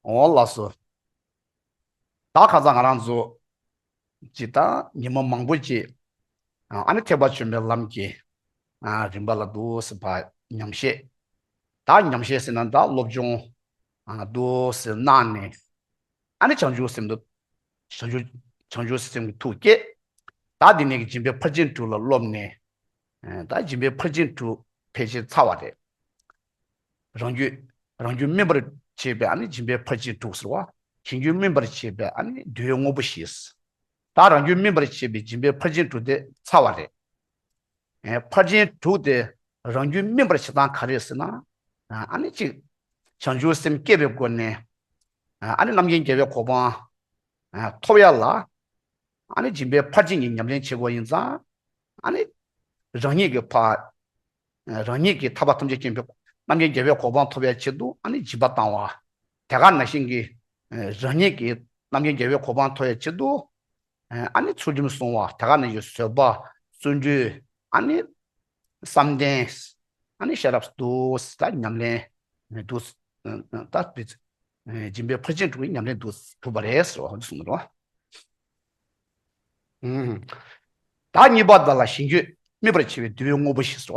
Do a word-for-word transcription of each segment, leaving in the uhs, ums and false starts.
འོ་ལགས་སོ། ད་ཁ་སང་ང་རང་ཚོ་ཅིག་ད་ཉི་མ་མང་པོ་ཅིག་ཨ་ནི་ཐེག་པ་ཆེན་པོའི་ལམ་གྱི་རིམ་པ་ལ་འདུག་སེ་ཕར་ཉམས་བཞེས། ད་ཉམས་བཞེས་ཟེར་ན་ད་སློབ་སྦྱོང་འདུག་སེ་གནང་ནས། ཨ་ནི་བྱང་ཆུབ་སེམས་དུ། བྱང་ཆུབ་བྱང་ཆུབ་སེམས་ཀྱི་ཐུགས་བསྐྱེད། ད་དེ་ནས་ཀྱི་སྦྱིན་པའི་ཕར་ཕྱིན་དྲུག་ལ་སློབ་ནས། ད་སྦྱིན་པའི་ཕར་ཕྱིན་དྲུག་ཕལ་ཆེར་ཚར་བ་རེད། རང་རྒྱུད་རང་རྒྱུད་སྨིན་པར་བྱེད་པའི་ཨ་ནི་སྦྱིན་པའི་ཕར་ཕྱིན་དྲུག་ཟེར་བ། གཞན་རྒྱུད་སྨིན་པར་བྱེད་པའི་ཨ་ནི་འདུལ་བའི་དངོས་པོ་བཞི། ད་རང་རྒྱུད་སྨིན་པར་བྱེད་པའི་སྦྱིན་པའི་ཕར་ཕྱིན་དྲུག་དེ་ཚར་བ་རེད། ཕར་ཕྱིན་དྲུག་དེ་རང་རྒྱུད་སྨིན་པར་བྱེད་སྟངས་ག་རེ་ཟེར་ན། ཨ་ནི་གཅིག་བྱང་ཆུབ་སེམས་བསྐྱེད་པའི་སྒོ་ནས། ཨ་ནི་རྣམ་མཁྱེན་རྒྱལ་བའི་གོ་འཕང་ཐོབ་ཡ་ལ། ཨ་ནི་སྦྱིན་པའི་ཕར་ཕྱིན་གྱི་ཉམས་ལེན་བྱེད་དགོས་ཡིན་ཙང་། ཨ་ནི་རང་ཉིད་ཀྱི་ཕ། རང་ཉིད་ཀྱི་ཐར་པ་ཐམས་ཅད་མཁྱེན་པའི་རྣམ་མཁྱེན་རྒྱལ་བའི་གོ་འཕང་ཐོབ་ཡ་ཆེད་དུ་ཨ་ནི་སྦྱིན་པ་བཏང་བ། དེ་ག་ནང་བཞིན་གྱི་རང་ཉིད་ཀྱི་རྣམ་མཁྱེན་རྒྱལ་བའི་གོ་འཕང་ཐོབ་ཡ་ཆེད་དུ། ཨ་ནི་ཚུལ་ཁྲིམས་སྲུང་བ། དེ་ག་ནང་བཞིན་བཟོད་པ། བརྩོན་འགྲུས། ཨ་ནི་བསམ་གཏན། ཨ་ནི་ཤེས་རབ་འདུག་ད་ཉམས་ལེན་འདུག་ད་སྦྱིན་པའི་ཕར་ཕྱིན་དྲུག་གི་ཉམས་ལེན་འདུག་གྲུབ་པ་རེད་ཟེར་བ་འདི་གསུངས་འདུག་ད་གཉིས་པ་དེ་ལ་གཞན་རྒྱུད་སྨིན་པར་བྱེད་པའི་འདུལ་བའི་དངོས་པོ་བཞི་ཟེར་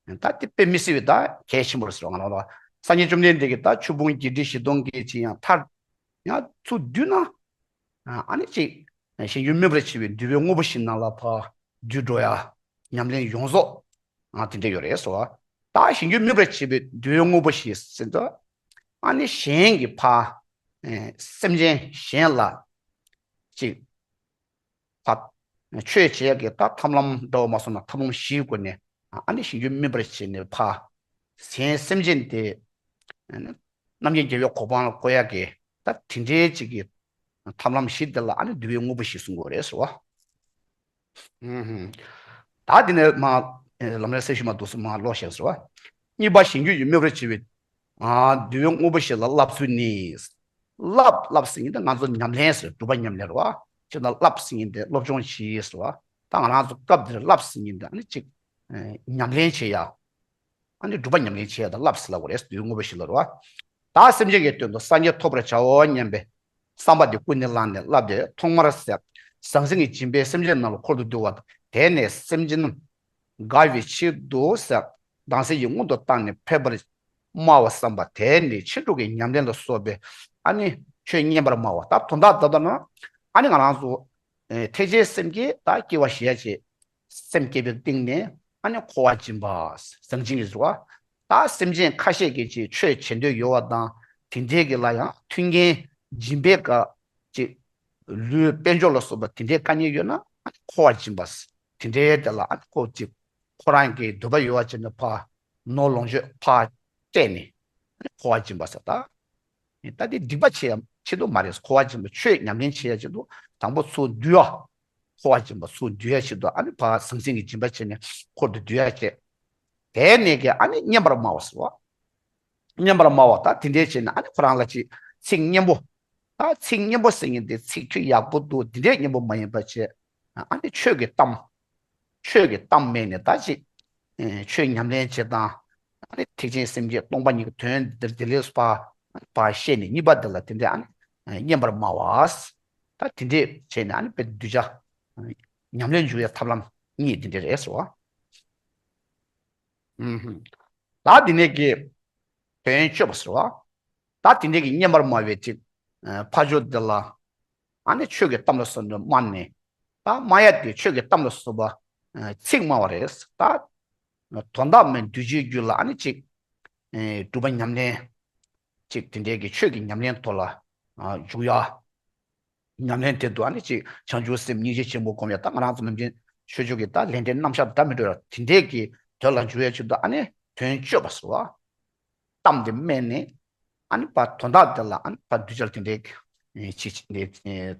བ། ད་དེ་དཔེ་མི་སྲིད་པའི་ད་གལ་ཆེན་པོ་རེད་ཟེར་བ། ང་རང་ལ་སངས་རྒྱས་བཅོམ་ལྡན་འདས་ཀྱིས་ད་ཆོས་ཕུང་བརྒྱད་ཁྲི་བཞི་སྟོང་གི་ཅིག་ཡང་མཐར་ཡང་ཚུར་བསྡུས་ན། ཨ་ནི་ཅིག་གཞན་རྒྱུད་སྨིན་པར་བྱེད་པའི་འདུལ་བའི་དངོས་པོ་བཞི་ནང་ལ་ཕར་བསྡུས་འགྲོ་ཡ། ཉམས་ལེན་ཡོངས་རྫོགས་དེ་འདྲ་ཡོད་རེད་ཟེར་བ། ད་གཞན་རྒྱུད་སྨིན་པར་བྱེད་པའི་འདུལ་བའི་དངོས་པོ་བཞི་ཟེར་དུས། ཨ་ནི་གཞན་གྱི་ཕར་སེམས་ཅན་གཞན་ལ་ཅིག་ཕར་ཆོས་བྱེད་ཡག་གི་ད་ཐབས་ལམ་འདྲ་བོ་མ་སོང་ན་ཐབས་ལམ་བཞིའི་སྒོ་ནས་ཨ་ནི་གཞན་རྒྱུད་སྨིན་པར་བྱས་ནས་ཕར་གཞན་སེམས་ཅན་དེ་རྣམ་མཁྱེན་རྒྱལ་བའི་གོ་འཕང་ལ་བཀོད་ཡག་གི་ད་དེ་འདྲའི་ཅིག་གི་ཐབས་ལམ་བཞི་དེ་ལ་ཨ་ནི་འདུལ་བའི་དངོས་པོ་བཞི་གསུང་གི་ཡོད་རེད་ཟེར་བ། ད་དེ་ནས་མ་ལམ་རིམ་གསལ་ཞུ་མ་འདུག་སེ་མ་ཀློག་བཞག་ཟེར་བ། གཉིས་པ་གཞན་རྒྱུད་ཀྱི་སྨིན་པར་བྱེད་པའི་འདུལ་བའི་དངོས་པོ་བཞི་ལ་བསླབ་ཚུལ་ནི། བསླབ་བསླབ་ཟེར་མཁན་དེ་ང་ཚོ་ཉམས་ལེན་ཟེར་སྒྲུབ་པ་ཉམས་ལེན་རེད་བ། ཅེས་ན་བསླབ་ཟེར་མཁན་དེ་སློབ་སྦྱོང་བྱེད་ཟེར་བ། ད་ང་རང་ཚོ་སྐབས་འདིར་བསླབ་ཟེར་མཁན་དེ་ཨ་ནི་གཅིག་ཉམས་ལེན་བྱེད་ཡ། ཨ་ནི་སྒྲུབ་པ་ཉམས་ལེན་བྱེད་ཡ་ད་བསླབ་ཟེར་ལབ་དགོས་རེད། འདུལ་བའི་དངོས་པོ་བཞི་ལ་རེད་བ། ད་སེམས་ཅན་གྱི་དོན་དུ་སངས་རྒྱས་ཐོབ་པར་བྱའོ་སྙམ་པའི་བསམ་པ་དེ་ཀུན་ནས་བསླངས་ནས་བསླབ་པས་ཐོག་མར་ཟག་ཟང་ཟིང་གི་སྦྱིན་པས་སེམས་ཅན་རྣམས་ལ་འཁོར་དུ་བསྡུ་བ་དང་། དེ་ནས་སེམས་ཅན་དགའ་བའི་ཕྱིར་དུ་ཟག་སྡང་སེམས་ཀྱིས་མངོན་དུ་བཏང་ནས་ཕན་པར་སྨྲ་བ་བསམ་པ། དེ་ནས་ཕྱིན་དྲུག་གི་ཉམས་ལེན་ལ་སོགས་པའི་ཨ་ནི་ཆོས་མཉན་པར་སྨྲ་བ། ད་དོན་དག་ད་ལྟ་ན་ཨ་ནི་ང་རང་ཚོ་ཐེག་ཆེན་སེམས་བསྐྱེད་ད་སྐྱེ་བ་བཞེས་ཡ་བྱེད། སེམས་བསྐྱེད་པའི་སྟེང་ནས་ཨ་ནི་འཁོར་བ་འབྱིན་པ། ཟང་ཟིང་གི་རེད་བ། ད་སེམས་ཅན་ཁ་ཤས་ཀྱིས་ཅིག་ཆོས་བྱེད་འདོད་ཡོད་པ་དང་དེ་འདྲའི་གི་ལ་ཡང་མཐུན་རྐྱེན་སྦྱིན་པའི་སྐབས་ཅིག་ལུས་དཔལ་འབྱོར་ལ་སོགས་པ་དེ་འདྲའི་དཀའ་ངལ་ཡོད་ན་ཨ་ནི་འཁོར་བ་འབྱིན་པ། དེ་འདྲའི་དེ་ལ་ཨ་ནི་ཁོ་ཅིག་ཁོ་རང་གི་འདོད་པ་ཡོད་པ་བྱས་ནས་ཕར་ནོར་ལོངས་སྤྱོད་ཕར་སྤྲད་ནས་ཨ་ནི་འཁོར་བ་འབྱིན་པ་ཟེར་ད། ད་དེ་སྡིག་པ་བྱེད་ཡ་ཆེད་དུ་མ་རེད། འཁོར་བ་འབྱིན་པ་ཆོས་ཉམས་ལེན་བྱེད་ཡ་ཆེད་དུ་དང་པོ་ཚུར་འདུལ་ཡ། འཁོར་བ་འབྱིན་པ་ཚུར་འདུལ་ཡ་ཆེད་དུ་ཨ་ནི་ཕར་ཟང་ཟིང་གི་སྦྱིན་པ་བྱས་ནས་འཁོར་དུ་འདུལ་ཡ་བྱས། དེ་ནས་ཀྱི་ཨ་ནི་མཉན་པར་སྨྲ་བ་ཟེར་བ། མཉན་པར་སྨྲ་བ་ད་དེ་འདྲའི་བྱས་ནས་ཨ་ནི་ཁོ་རང་ལ་ཅིག་ཚིག་སྙན་པོ། ད་ཚིག་སྙན་པོ་ཟེར་མཁན་དེ་ཚིག་ཁྱོད་ཡག་པོ་འདུག་དེ་འདྲའི་སྙན་པོ་མ་ཡིན་པ་བྱས། ཨ་ནི་ཆོས་ཀྱི་གཏམ། ཆོས་ཀྱི་གཏམ་སྨྲས་ནས་ད་ཅིག་ཨེ་ཆོས་ཉམས་ལེན་བྱེད་སྟངས། ཨ་ནི་ཐེག་ཆེན་སེམས་བསྐྱེད་སྟོང་པ་ཉིད་ཀྱི་དོན་འདིར་དེ་ལས་ཕར་ཕར་བཤད་ནས་གཉིས་པ་འདི་ལ་དེ་འདྲའི་ཨ་ནི་ཨེ་མཉན་པར་སྨྲ་བ། ད་དེ་འདྲས་བྱས་ནས་ཨ་ནི་དཔེ་གདུལ་བྱ་ཉམས་ལེན་འཇུག་ཡའི་ཐབས་ལམ་གཉིས་དེ་འདྲས་རེད་ཟེར་བ། ཨུམ། ད་དེ་ནས་ཀྱི་དོན་སྤྱོད་པ་ཟེར་བ། ད་དེ་འདྲས་ཀྱི་མཉན་པར་སྨྲ་བའི་ཅིག་ཕ་ཇོ་འདི་ལ་ཨ་ནི་ཆོས་ཀྱི་གཏམ་ལ་སོགས་པ་སྨྲ་ནས། ད་སྨྲ་ཡ་དེ་ཆོས་ཀྱི་གཏམ་ལ་སོགས་པ་ཚིག་སྨྲ་བ་རེད། ད་དོན་དག་མིན་གདུལ་བྱའི་རྒྱུད་ལ་ཨ་ནི་ཅིག་སྒྲུབ་པ་ཉམས་ལེན། ཅིག་དེ་འདྲའི་གི་ཆོས་ཀྱི་ཉམས་ལེན་ཐོག་ལ་འཇུག་ཡ། ཉམས་ལེན་དེ་དུ་ཨ་ནི་ཅིག་བྱང་ཆུབ་སེམས་སྙིང་རྗེ་ཆེན་པོ་སྒོམ་ཡ། ད་ང་རང་ཚོ་ནམ་རྒྱུན་ཆོས་ཕྱོགས་ཀྱི་ད་ལས་འབྲས་རྣམ་གཞག་ད་མི་འགྲོ་ཡ་དེ་འདྲའི་གི་དོན་ལ་འཇུག་ཡ་ཆེད་དུ་ཨ་ནི་དོན་སྤྱོད་པ་ཟེར་བ། གཏམ་དེ་སྨྲས་ནས་ཨ་ནི་ཕར་དོན་དག་དེ་ལ་ཨ་ནི་ཕར་གདུལ་བྱ་དེ་འདྲའི་གི་ཅིག་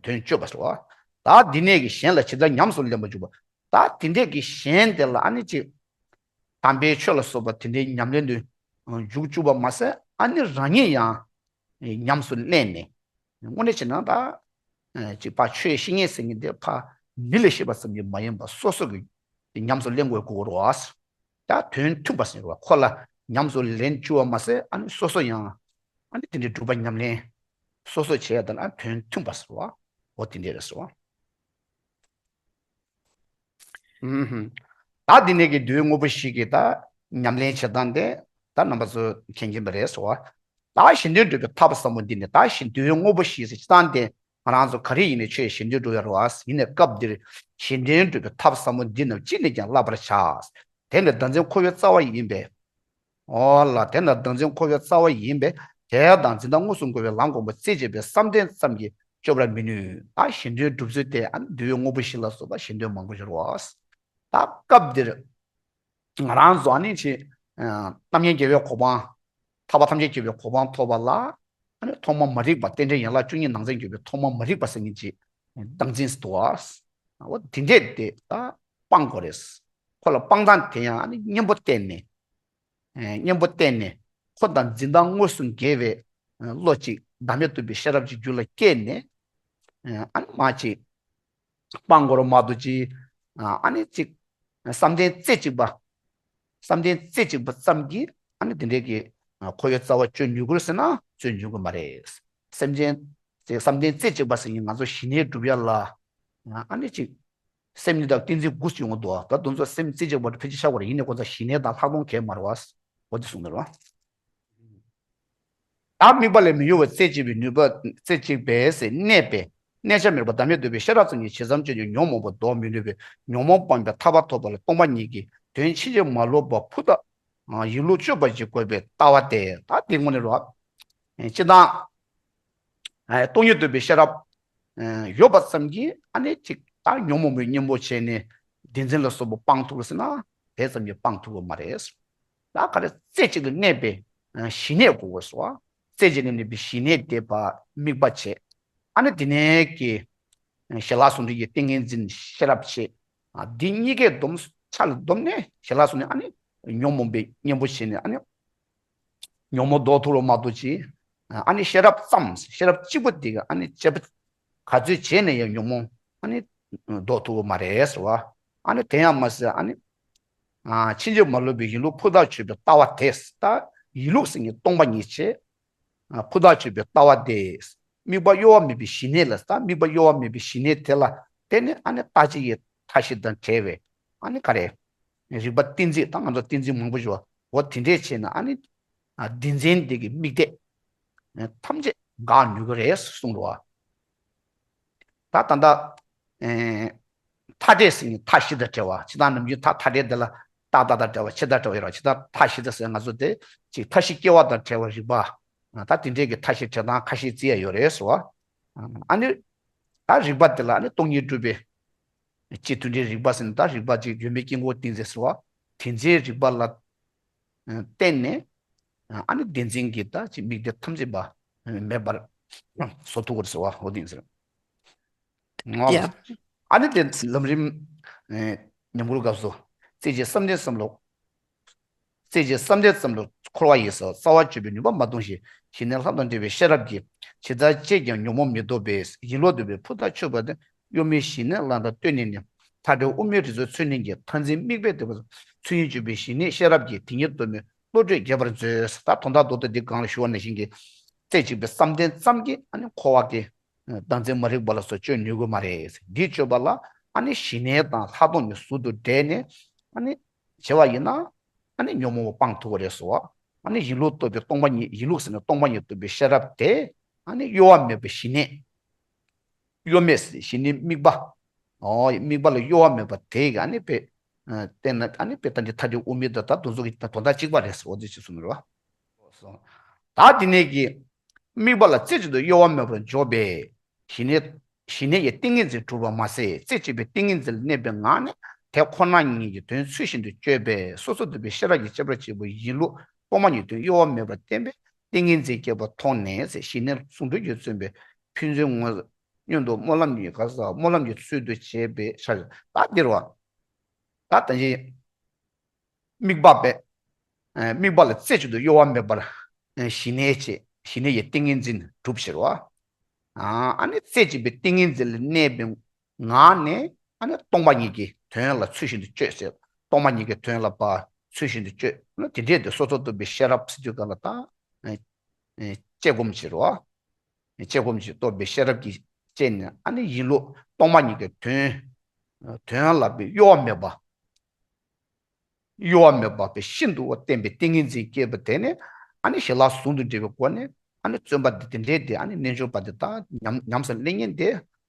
དོན་སྤྱོད་པ་ཟེར་བ། ད་འདི་ནས་ཀྱི་གཞན་ལ་ཇི་ལྟར་ཉམས་སུ་ལེན་པར་འཇུག་པ། ད་དེ་འདྲས་ཀྱི་གཞན་དེ་ལ་ཨ་ནི་ཅིག་དམ་པའི་ཆོས་ལ་སོགས་པ་དེ་འདྲའི་ཉམས་ལེན་དུ་འཇུག་བཅུག་པ་མ་ཟད་ཨ་ནི་རང་ཉིད་ཡང་ཉམས་སུ་ལེན་ནས། དངོས་གནས་བྱས་ན་ད་ཅིག་ཕར་ཆོས་བཤད་མཁན་ཟེར་མཁན་དེ་ཕར་མི་ལ་བཤད་པ་ཙམ་གྱིས་མ་ཡིན་པར་སོ་སོ་གི་ཉམས་སུ་ལེན་དགོས་དགོས་རེད་བ། ད་དོན་མཐུན་པ་ཟེར་བ་ཁོ་ལ་ཉམས་སུ་ལེན་བཅུག་པ་མ་ཟད་ཨ་ནི་སོ་སོ་ཡང་ ཨ་ནི་དེ་འདྲའི་སྒྲུབ་པ་ཉམས་ལེན་སོ་སོ་བྱས་ཡ་དང་ཨ་དོན་མཐུན་པ་ཟེར་བ། འོ་དེ་འདྲས་རེད་ཟེར་བ། ཨུམ་ཧུམ། ད་འདི་ནས་ཀྱི་འདུལ་བའི་དངོས་པོ་བཞི་གི་ད་ཉམས་ལེན་བྱེད་སྟངས་དེ་ད་རྣམ་པ་ཚོ་མཁྱེན་གྱིན་པ་རེད་ཟེར་བ། ད་གཞན་དོན་སྒྲུབ་པའི་ཐབས་ཟབ་མོ་འདི་ནི་ད་གཞན་འདུལ་བའི་དངོས་པོ་བཞི་ཟེར་སྤྱིར་བཏང་དེ་ང་རང་ཚོ་ག་རེ་ཡིན་ནའི་ཆོས་གཞན་དོན་སྒྲུབ་ཡ་རེད་བ། ཡིན་ནའི་སྐབས་འདིར་གཞན་དོན་སྒྲུབ་པའི་ཐབས་ཟབ་མོ་འདི་རྣམས་ཅི་ནས་ཀྱང་བསླབ་པར་བྱ། དེ་ནི་བདག་འཛིན་འཁོར་བའི་རྩ་བ་ཡིན་པས། འོ་ལ་དེ་ནི་བདག་འཛིན་འཁོར་བའི་རྩ་བ་ཡིན་པས། དེ་དང་འཛིན་སྟངས་དངོས་སུ་འགལ་བའི་ལམ་གོམས་པ་རྩེ་གཅིག་པའི་བསམ་གཏན་ཙམ་གྱིས་གཅོད་པར་མི་ནུས། ད་གཞན་དོན་སྒྲུབ་ཚུལ་དེ་ཨ་ནི་འདུལ་བའི་དངོས་པོ་བཞི་ལ་སོགས་པ་གཞན་དོན་མང་པོ་ཡོད་རེད་བ། ད་སྐབས་འདིར་ང་རང་ཚོ་ཨ་ནི་ཅིག་རྣམ་མཁྱེན་རྒྱལ་བའི་གོ་འཕང་། ཐར་པ་ཐམས་ཅད་མཁྱེན་པའི་གོ་འཕང་ཐོབ་པ་ལ་ཨ་ནི་ཐོག་མ་མ་རིག་པ་རྟེན་འབྲེལ་ཡན་ལག་བཅུ་གཉིས་ནང་ཚན་བརྒྱད་པའི་ཐོག་མ་མ་རིག་པ་ཟེར་མཁན་ཅིག་སྟངས་འཛིན་འདུག་བ། འོ་དེ་འདྲས་དེ་ད་སྤང་དགོས་རེད། ཁོ་ལ་སྤང་སྟངས་དེ་ཡང་ཨ་ནི་གཉེན་པོ་བསྟེན་ནས། ཨེ་གཉེན་པོ་བསྟེན་ནས་ཁོ་དང་འཛིན་སྟངས་དངོས་སུ་འགལ་བའི་ཨེ་བློ་གཅིག་བདག་མེད་རྟོགས་པའི་ཤེས་རབ་ཀྱི་རྒྱུད་ལ་སྐྱེས་ནས། ཨེ་ཨ་ནི་མ་གཅིག་སྤང་དགོས་རེད་མ་གཏོགས་ཅིག་ཨ་ནི་གཅིག་བསམ་གཏན་རྩེ་གཅིག་པ། བསམ་གཏན་རྩེ་གཅིག་པ་ཙམ་གྱིས་ཨ་ནི་དེ་འདྲའི་གི་འཁོར་བའི་རྩ་བ་གཅོད་ནུས་ཀྱི་རེད་ཟེར་ན་གཅོད་ནུས་ཀྱི་མ་རེད། སེམས་ཅན་ཅིག་བསམ་གཏན་རྩེ་གཅིག་པ་ཟེར་མཁན་ང་ཚོ་ཞི་གནས་སྒྲུབ་ཡ་ལ་ཨ་ནི་ཅིག་སེམས་ཉིད་དང་ཏིང་འཛིན་དགུ་ཡོང་གི་འདུག་ད་དེ་ཚོ་སེམས་རྩེ་གཅིག་པ་ཕལ་ཆེར་ཆགས་པ་རེད། ཡིན་ནའི་ཁོ་ཚོ་ཞི་གནས་དང་ལྷག་མཐོང་གས་མ་རེད་བ། འོ་དེ་གསུངས་ནས་རེད་བ། ད་དམིགས་པ་ལས་མི་གཡོ་བའི་རྩེ་གཅིག་པའི་ནུས་པ་རྩེ་གཅིག་པས་གནས་པའི་གནས་བྱ་མེད་པར་བདག་མེད་རྟོགས་པའི་ཤེས་རབ་ཙམ་གྱིས་ཇི་ཙམ་སྤྱོད་ཀྱང་ཉོན་མོངས་པ་ལྡོག་མི་ནུས་པས་ཉོན་མོངས་སྤངས་པའི་ཐར་པ་ཐོབ་པ་ལ་སྟོང་པ་ཉིད་ཀྱི་དོན་ཕྱིན་ཅི་མ་ལོག་པ་ཕུ་ཐག་ཡིན་ལུགས་དཔྱོད་པ་ཅིག་དགོས་པའི་ལྟ་བ་སྟེ། ད་དེ་དངོས་གནས་རོ། སྤྱིར་བཏང་སྟོང་ཉིད་རྟོགས་པའི་ཤེས་རབ་ཡོད་པ་ཙམ་གྱིས་ཨ་ནི་ཅིག་ད་ཉོན་མོངས་པའི་གཉེན་པོ་བྱས་ནས་བདེན་འཛིན་ལ་སོགས་པ་སྤང་ཐུབ་ཟེར་ན་དེ་ཙམ་གྱིས་སྤང་ཐུབ་ཀྱི་མ་རེད། ད་ག་རེ་རྩེ་གཅིག་ཏུ་གནས་པའི་ཞི་གནས་དགོས་དགོས་སོ། རྩེ་གཅིག་ཏུ་གནས་པའི་ཞི་གནས་དེ་བ་དམིགས་པ་བྱས། ཨ་ནི་དེ་ནས་ཀྱི་ཞི་ལྷག་ཟུང་འབྲེལ་གྱི་ཏིང་ངེ་འཛིན་ཤེས་རབ་བྱས། འདི་གཉིས་ཀའི་སྡོམ་ཆ་ལ་སྡོམ་ནས་ཞི་ལྷག་ཟུང་ནས་ཨ་ནི་ཉོན་མོངས་པའི་གཉེན་པོ་བྱས་ནས་ཨ་ནི་ཉོན་མོངས་ལྡོག་ཐུབ་རོགས་མ་གཏོགས་ཅི། ཨ་ནི་ཤེས་རབ་ཙམ་ཤེས་རབ་གཅིག་པོ་དེ་ག་ཨ་ནི་དཔྱད་པ་ག་ཚོད་བྱས་ནས་ཡང་ཉོན་མོངས་ཨ་ནི་ལྡོག་ཐུབ་ཀྱི་མ་རེད་ཟེར་བ། ཨ་ནི་དེ་ཡང་མ་ཟད་ཨ་ནི། ཕྱིན་ཅི་མ་ལོག་པའི་ཡིན་ལུགས་ཕུ་ཐག་ཆོད་པའི་ལྟ་བ་དེ་ད་ཡིན་ལུགས་ཟེར་མཁན་སྟོང་པ་ཉིད་བྱས། ཕུ་ཐག་ཆོད་པའི་ལྟ་བ་དེ། དམིགས་པ་གཡོ་བ་མེད་པའི་ཞི་གནས་ལ་ད་དམིགས་པ་གཡོ་བ་མེད་པའི་ཞི་གནས་དེ་ལ་བརྟེན་ནས་ཨ་ནི་ལྟ་བྱེད་ཀྱི་མཐའ་བཞི་དང་བྲལ་བའི་ཨ་ནི་ག་རེ། རིག་པ་ཏིང་འཛིན་ད་ང་ཚོ་ཏིང་འཛིན་མང་པོ་ཞིག་བ་འོ་དེ་འདྲས་བྱས་ན་ཨ་ནི། བདེན་འཛིན་དེ་གི་དམིགས་གཏད། ཐམས་ཅད་འགག་ནུས་ཀྱི་རེད་གསུངས་རོ། ད་ད་ལྟ། ཨེ། མཐའ་བྲལ་ཟེར་ནས་མཐའ་བཞི་དང་བྲལ་བ་ཇི་ལྟར་ནམ་རྒྱུན་མཐའ་མཐའ་བྲལ་འདི་ལ་ཏག་ཏག་དང་བྲལ་བ་ཆད་དང་བྲལ་བ་ཡོད་ར་ཇི་ལྟར་མཐའ་བཞི་དང་ཟེར་ང་ཚོ་དེ་ཅིག་མཐའ་བཞི་སྐྱེ་བ་དང་བྲལ་བ་རིག་པ། ད་དེ་འདྲས་ཀྱི་མཐའ་བཞི་བྲལ་སྟངས་ཁ་ཤས་བརྩི་ཡ་ཡོད་རེད་ཟེར་བ། ཨ་ནི། ད་རིག་པ་དེ་ལ་ཨ་ནི་སྟོང་ཉིད་སྒྲུབ་པའི། སྤྱི་མཐུན་སྒྲིལ་རིག་པ་ཟེར་ན་ད་རིག་པ་ཅིག་ཡོད་མེད་དཀྱིལ་འཁོར་ཏིང་འཛིན་ཟེར་བ། དེ་འཛིན་རིག་པ་ལ། བརྟེན་ནས། ཨ་ནི་བདེན་འཛིན་གྱི་ད་ཅིག་དམིགས་གཏད་ཐམས་ཅད་པ་མེད་པར་བཟོ་ཐུབ་ཀྱི་རེད་ཟེར་བ་འོ་དེ་ཡིན་ཟེར། ཡ། ཨ་ནི་དེ་ལམ་རིམ། ཉམས་མགུར་སྐབས་སུ། རྩེ་གཅིག་བསམ་གཏན་ཙམ་ལ། རྩེ་གཅིག་བསམ་གཏན་ཙམ་ལ་འཁོར་བ་ཡི་ས་རྩ་བ་གཅོད་པའི་ནུས་པ་མ་གཏོང་ཞིང་། ཞི་གནས་ལྷག་མཐོང་འབྲེལ་བའི་ཤེས་རབ་ཀྱིས། ཇི་ལྟར་སྤྱད་ཀྱང་ཉོན་མོངས་མི་ལྡོག་པས་ཡིན་ལུགས་འདོད་པའི་ཕུ་ཐག་ཆོད་པ་དེ་གཡོ་མེད་ཞི་གནས་ལ་དང་བསྟུན་ནས་ནི། མཐའ་བྲལ་དབུ་མའི་རིགས་ཚོགས་ཚུལ་གནས་ཀྱི་མཐར་འཛིན་དམིགས་པའི་དེ་བ་ཚུལ་གཉིས་གཅོད་པའི་ཞི་གནས་ཤེས་རབ་ཀྱིས་དེ་ཉིད་རྟོགས་པའི་བློ་གྲོས་རྒྱས་པར་མཛོད། ད་དོན་དག་རྡོག་རྡོག་འདི་གང་ལ་ཞུ་བ་ནང་བཞིན་གྱི། རྩེ་གཅིག་པའི་བསམ་གཏན་ཙམ་གྱིས་ཨ་ནི་འཁོར་བ་གི། བདག་འཛིན་མ་རིག་པ་ལ་སོགས་གཅོད་ནུས་ཀྱི་མ་རེད། འདི་གཅོད་པ་ལ་ཨ་ནི་ཞི་གནས་དང་ལྷག་མཐོང་གཉིས་ཟུང་དུ་འབྲེལ་ནས་ཨ་ནི་བྱས་པ་ཡིན་ན་ཨ་ནི་ཉོན་མོངས་པ་སྤང་ཐུབ་ཀྱི་རེད་ཟེར་བ། ཨ་ནི་ཡིན་ལུགས་རྟོགས་པའི་སྟོང་པ་ཉིད་ཡིན་ལུགས་ཟེར་ན་སྟོང་པ་ཉིད་རྟོགས་པའི་ཤེས་རབ་དེ་ཨ་ནི་གཡོ་བ་མེད་པའི་ཞི་གནས། གཡོ་མེད་ཞི་གནས་དམིགས་པ། ཨོ་དམིགས་པ་ལ་གཡོ་བ་མེད་པ་དེ་ག་ཨ་ནི་དཔེ། བསྟན་ན་ཨ་ནི་དཔེ་ད་འདི་མཐའ་བྲལ་དབུ་མའི་དོན་དག་དེ་ཚོ་གི་དོན་དག་གཅིག་པ་རེད་ཟེར་བ་འདི་ཅི་གསུངས་རེད་བ། ད་དེ་ནས་ཀྱི། དམིགས་པ་ལ་རྩེ་གཅིག་ཏུ་གཡོ་བ་མེད་པར་འཇོག་པས། ཞི་གནས། ཞི་གནས་ཀྱི་ཏིང་ངེ་འཛིན་གྲུབ་པར་མ་ཟད་རྩེ་གཅིག་པའི་ཏིང་ངེ་འཛིན་ལ་གནས་པའི་ངང་ནས་དེ་ཁོ་ན་ཉིད་ཀྱི་དོན་ཚུལ་བཞིན་དུ་དཔྱོད་པས་སོ་སོར་རྟོག་པའི་ཤེས་རབ་ཀྱིས་དཔྱད་པ་གཅིག་པུ་ཡིན་ལུགས་སྟོང་པ་ཉིད་དོན་གཡོ་བ་མེད་པར་བསྟན་པས་ཏིང་ངེ་འཛིན་སྐྱེས་པ་མཐོང་ནས་ཞི་གནས་ཟུང་འབྲེལ་གྱིས་མཚོན་པའི་ཕན་ཚུན་ངོ་། མཉམ་དུ་སྨོན་ལམ་གྱི་ག་ས་སྨོན་ལམ་གྱི་ཚུལ་དུ་བྱས་པའི་ཕྱིར་ད་འདིར་བ། ད་ལྟ་ཡི། དམིགས་པ་པས། དམིགས་པ་ལ་རྩེ་གཅིག་ཏུ་གཡོ་བ་མེད་པར། ཞི་གནས་བྱེད་ཞི་གནས་ཀྱི་ཏིང་ངེ་འཛིན་གྲུབ་ཕྱིར་བ། ཨ་ནི་རྩེ་གཅིག་པའི་ཏིང་ངེ་འཛིན་ལ་གནས་པའི་ངང་ནས་ཨ་ནི་སྟོང་པ་ཉིད་ཀྱི་དོན་ལ་ཚུལ་བཞིན་དུ་དཔྱོད་ཟེར། སྟོང་པ་ཉིད་ཀྱི་དོན་ལ་པ་ཚུལ་བཞིན་དུ་དཔྱོད། དེ་འདྲས་དེ་སོ་སོར་རྟོག་པའི་ཤེས་རབ་ཟེར་དུས་ག་ལ་ད། དཔྱད་སྒོམ་བྱེད་རོགས། དཔྱད་སྒོམ་གྱིས་རྟོགས་པའི་ཤེས་རབ་ཀྱི་སྤྱད་ནས་ཨ་ནི་ཡིན་ལུགས་སྟོང་པ་ཉིད་ཀྱི་དོན། དོན་ལ་པའི་གཡོ་བ་མེད་པ། གཡོ་བ་མེད་པ་པའི་ཤིན་ཏུ་བརྟན་པའི་ཏིང་ངེ་འཛིན་སྐྱེས་པ་དེ་ནི་ཨ་ནི་ཞི་ལྷག་ཟུང་དུ་འབྲེལ་བའི་སྒོ་ནས་ཨ་ནི་བརྩོན་པ་འདི་དེ་འདྲའི་དེ་ཨ་ནི་རྣལ་འབྱོར་པ་དེ་དག་ཉམས་ཉམས་སུ་ལེན་མཁན་དེ་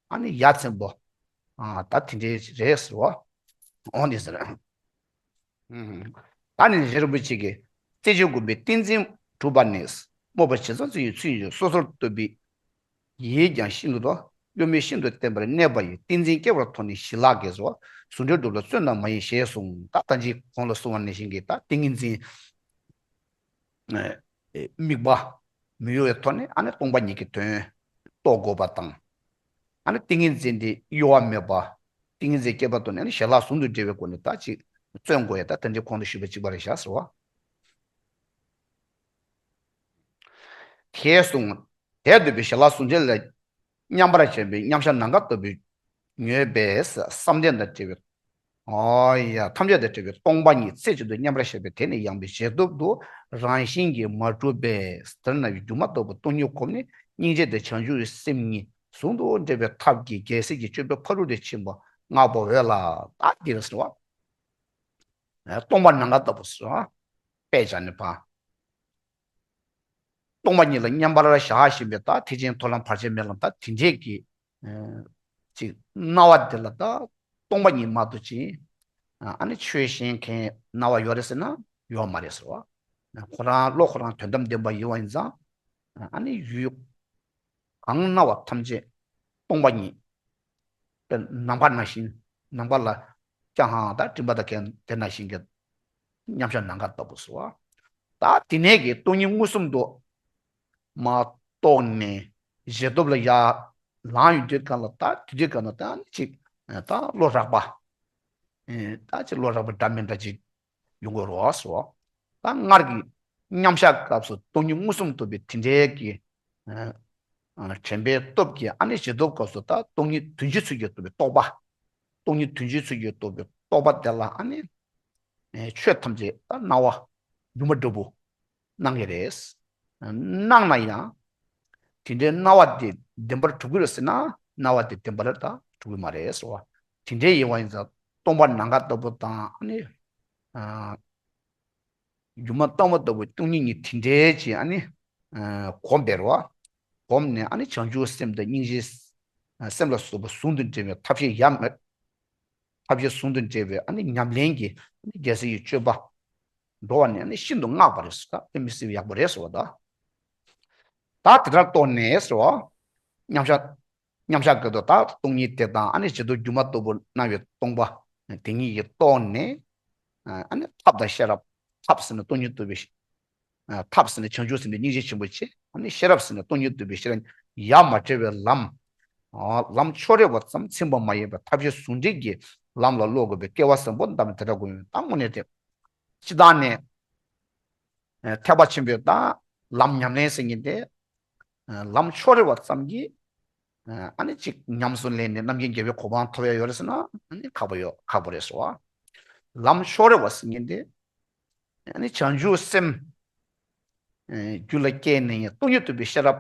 ཨ་ནི་ཡ་མཚན་པོ། ཨ་ད་དེ་འདྲའི་རེད་ཟེར་བ། འོང་དེ་ཟེར། ད་ནི་རྗེ་རིན་པོ་ཆེ་གིས་རྩེ་གཅིག་སྒོམ་པའི་ཏིང་འཛིན་གྲུབ་པ་ནི། སྨོད་པ་ཇི་ཙམ་བྱེད་ཡང་ཚུལ་གཉིས་སོ་སོར་རྟོག་པའི་ཡིད་ཀྱང་ཤིན་ཏུ་དོ། གཡོ་མེད་ཤིན་ཏུ་བརྟན་པར་གནས་པ་ཡི། ཏིང་འཛིན་སྐྱེ་བར་དོགས་ནས་ཞི་ལྷག་གིས་སོ། ཟུང་འབྲེལ་སྒྲུབ་ལ་བརྩོན་རྣམས་མ་ཡིན་ཞེས་གསུངས། ད་ལྟ་ཅི་གོང་ལ་གསུངས་པ་ནང་བཞིན་གྱི་ད་ཏིང་ངེ་འཛིན། དམིགས་པ་མི་གཡོ་བའི་ཐོག་ནས་ཨ་ནི་སྟོང་པ་ཉིད་ཀྱི་དོན་རྟོགས་དགོས་པ་དང་། ཨ་ནི་ཏིང་ངེ་འཛིན་དེ་གཡོ་བ་མེད་པ། ཏིང་ངེ་འཛིན་སྐྱེས་པ་དང་ནི་ཨ་ནི་ཞི་ལྷག་ཟུང་དུ་འབྲེལ་བའི་སྒོ་ནས་ད་ཅིག་བརྩོན་དགོས་ཡ་ད་དེ་འདྲའི་གོང་དུ་ཞུས་པ་གཅིག་པ་རེད་བཞག་ཟེར་བ། དེས་གསུངས། དེར་འདོད་པའི་ཞི་ལྷག་ཟུང་འབྲེལ་ལ་མཉམ་པར་བྱས་པའི་མཉམ་གཞག་ནམ་མཁའ་ལྟ་བུའི་མྱོས་པས་བསམ་གཏན་དང་བྲལ་བའི། ཨོ་ཡ་ཐམས་ཅད་དང་བྲལ་བའི་སྟོང་པ་ཉིད་རྩེ་གཅིག་ཏུ་མཉམ་པར་བཞག་པའི་དེ་ནི་ཡངས་པའི་བྱེད་སྟོབས་དུ་རང་བཞིན་གྱིས་མ་གྲུབ་པས། དེ་ན་སྒྱུ་མ་ལྟ་བུ་སྟོང་ཉིད་གོམས་ནས་སྙིང་རྗེ་དང་བྱང་ཆུབ་སེམས་གཉིས་ཟུང་དུ་འབྲེལ་བའི་ཐབས་ཀྱི་རྒྱལ་སྲས་ཀྱི་སྤྱོད་པའི་ཕ་རོལ་ཏུ་ཕྱིན་པ་བསྔགས་པ་འོས་ལ། ད་འདི་ལ་ཟེར་བ། སྟོང་པ་ནམ་མཁའ་ལྟ་བུ་ཟེར་བ། དཔེ་བྱས་ནས་ཕ། སྟོང་པ་ཉིད་ལ་མཉམ་པར་བཞག་བཞིན་པའི་ད་ཐེག་ཆེན་མཐོ་ལམ་བར་ཆད་མེད་ལམ་ད་དེ་འདྲས་ཀྱི། ཅིག་སྣང་བ་དེ་ལ་ད་སྟོང་པ་ཉིད་མ་གཏོགས་ཅིག་ཨ་ནི་ཆོས་གཞན་གང་སྣང་བ་ཡོད་རེད་ཟེར་ན་ཡོད་མ་རེད་ཟེར་བ། ཁོ་རང་བློ་ཁོ་རང་དོན་དམ་བདེན་པ་ཡིན་པ་ཡིན་ཙང་། ཨ་ནི་ཡུལ་གང་སྣང་བ་ཐམས་ཅད་སྟོང་པ་ཉིད། དཔེར་ནམ་མཁའ་ནང་བཞིན་ནམ་མཁའ་ལ་སྐྱ་ཧང་དང་སྤྲིན་པ་དང་གན་དེ་ནང་བཞིན་གྱི་མཉམ་གཞག་ནམ་མཁའ་ལྟ་བུ་ཟེར་བ། ད་དེ་ནས་ཀྱི་སྟོང་ཉིད་མངོན་སུམ་དུ་མ་རྟོགས་ནས་བྱེད་སྟོབས་ལ་ཡར་ལངས་ཡོང་དུས་གང་ལ་ད་དེ་དུས་གང་ལ་ད་ཅིག་ད་བློ་རགས་པ། ད་ཅིག་བློ་རགས་པ་འདྲ་མི་འདྲ་ཅིག་ཡོང་གི་རེད་བ་ཟེར་བ། ད་སྔར་གྱི་མཉམ་གཞག་སྐབས་སུ་སྟོང་ཉིད་མངོན་སུམ་རྟོགས་པའི་དེ་འདྲའི་གི། དྲན་པའི་སྟོབས་ཀྱིས་ཨ་ནི་བྱེད་སྟོབས་སྐབས་སུ་ད་སྟོང་ཉིད་དོན་སྤྱིའི་ཚུལ་གྱིས་རྟོགས་པའི་རྟོག་པ། སྟོང་ཉིད་དོན་སྤྱིའི་ཚུལ་གྱིས་རྟོགས་པའི་རྟོག་པ་དེ་ལ་ཨ་ནི། ཆོས་ཐམས་ཅད་ད་སྣང་བ་སྒྱུ་མ་འདྲ་པོ་སྣང་གི་རེད། སྣང་ན་ཡང་། དེ་འདྲའི་སྣང་བ་དེ་བདེན་པར་གྲུབ་ཀྱི་རེད་ཟེར་ན་སྣང་བ་དེ་བདེན་པར་ད་གྲུབ་ཀྱི་མ་རེད་ཟེར་བ། དེ་འདྲའི་ཡིན་པ་ཡིན་ཙང་སྟོང་པ་ནམ་མཁའ་ལྟ་བུ་དང་ཨ་ནི། སྒྱུ་མ་ལྟ་བུ་ལྟ་བུ་སྟོང་ཉིད་ཉིད་དེ་འདྲའི་ཅིག་ཨ་ནི། གོམས་པས་རོ། གོམས་ནས་ཨ་ནི་བྱང་ཆུབ་སེམས་དང་སྙིང་རྗེ། སེམས་ལ་སོགས་པ་ཟུང་དུ་འབྲེལ་བའི་ཐབས་ཤེས་ཡ་མེད། ཐབས་ཤེས་ཟུང་དུ་འབྲེལ་བའི་ཨ་ནི་ཉམས་ལེན་གྱི་ཨ་ནི་རྒྱལ་སྲས་ཀྱི་སྤྱོད་པ། འགྲོ་བ་ནི་ཨ་ནི་ཤིན་ཏུ་བསྔགས་པ་རེད་ཟེར་ད་དཔེ་མི་སྲིད་པའི་ཡག་པོ་རེད་ཟེར་བ་ད། ད་དེ་ལྟར་རྟོགས་ནས་ཟེར་བ། མཉམ་གཞག་མཉམ་གཞག་གི་དོ་ད་སྟོང་ཉིད་དེ་དང་ཨ་ནི་བྱེད་སྟོབས་སྒྱུ་མ་ལྟ་བུ་སྣང་བའི་སྟོང་པ་དེ་ཉིད་ཀྱིས་རྟོགས་ནས། ཨ་ནི་ཐབས་དང་ཤེས་རབ། ཐབས་ཟེར་ན་སྟོང་ཉིད་རྟོགས་པའི། ཐབས་ཟེར་ན་བྱང་ཆུབ་སེམས་དང་སྙིང་རྗེ་ཆེན་པོ་ཆེ། ཨ་ནི་ཤེས་རབ་ཟེར་ན་སྟོང་ཉིད་རྟོགས་པའི་ཤེས་རབ་ཡ་མ་བྲལ་བའི་ལམ། ལམ་ཕྱོགས་རེ་བ་ཙམ་ཚིམ་པ་མ་ཡིན་པར་ཐབས་ཤེས་ཟུང་འབྲེལ་གྱིས་ལམ་ལ་སློབ་དགོས་པའི་སྐལ་བ་བཟང་པོ་འདམ་དེ་འདྲ་དགོས་ཡོད་ད་དངོས་གནས་དེ། སྤྱི་བཏང་ནས། ཐེག་པ་ཆེན་པོའི་ད་ལམ་ཉམས་ལེན་ཟེར་མཁན་དེ། ལམ་ཕྱོགས་རེ་བ་ཙམ་གྱིས། ཨ་ནི་གཅིག་ཉམས་སུ་ལེན་ནས་རྣམ་མཁྱེན་རྒྱལ་བའི་གོ་འཕང་ཐོབ་ཡ་ཡོད་རེད་ཟེར་ན་ཨ་ནི་ཁག་པོ་ཡོད་ཁག་པོ་རེད་ཟེར་བ། ལམ་ཕྱོགས་རེ་བ་ཟེར་མཁན་དེ། ཨ་ནི་བྱང་ཆུབ་སེམས། རྒྱུད་ལ་སྐྱེས་ནས་ཡང་སྟོང་ཉིད་རྟོགས་པའི་ཤེས་རབ།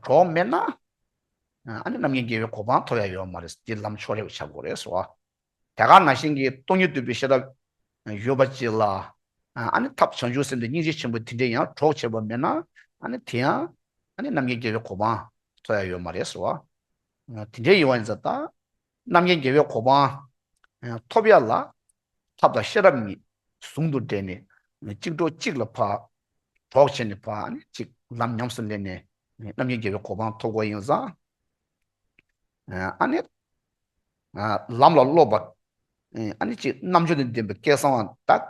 གྲོགས་མེད་ན། ཨ་ནི་རྣམ་མཁྱེན་རྒྱལ་བའི་གོ་འཕང་ཐོབ་ཡ་ཡོད་མ་རེད་འདི་ལམ་ཕྱོགས་རེ་བ་ཆགས་དགོས་རེད་ཟེར་བ། དེ་ག་ནང་བཞིན་གྱི་སྟོང་ཉིད་རྟོགས་པའི་ཤེས་རབ་ཡོད་པ་ཅིག་ལ། ཨ་ནི་ཐབས་བྱང་ཆུབ་སེམས་དང་སྙིང་རྗེ་ཆེན་པོ་དེ་འདྲའི་ཡང་གྲོགས་བྱས་པ་མེད་ན་ཨ་ནི་དེ་ཡང་ཨ་ནི་རྣམ་མཁྱེན་རྒྱལ་བའི་གོ་འཕང་ཐོབ་ཡ་ཡོད་མ་རེད་ཟེར་བ། དེ་འདྲའི་ཡིན་པ་ཡིན་ཙང་ད་རྣམ་མཁྱེན་རྒྱལ་བའི་གོ་འཕང་ཐོབ་ཡ་ལ་ཐབས་དང་ཤེས་རབ་གཉིས་ཟུང་དུ་འབྲེལ་ནས་གཅིག་གྲོགས་གཅིག་ལ་ཕར་གྲོགས་བྱས་ནས་ཕར་ཨ་ནི་གཅིག་ལམ་ཉམས་སུ་ལེན་ནས་རྣམ་མཁྱེན་རྒྱལ་བའི་གོ་འཕང་ཐོབ་དགོས་ཡིན་ཙང་། ཨ་ནི། ལམ་ལ་སློབ་པ། ཨ་ནི་ཅིག་རྣམ་དཔྱོད་དང་ལྡན་པའི་སྐལ་བཟང་བ་དག་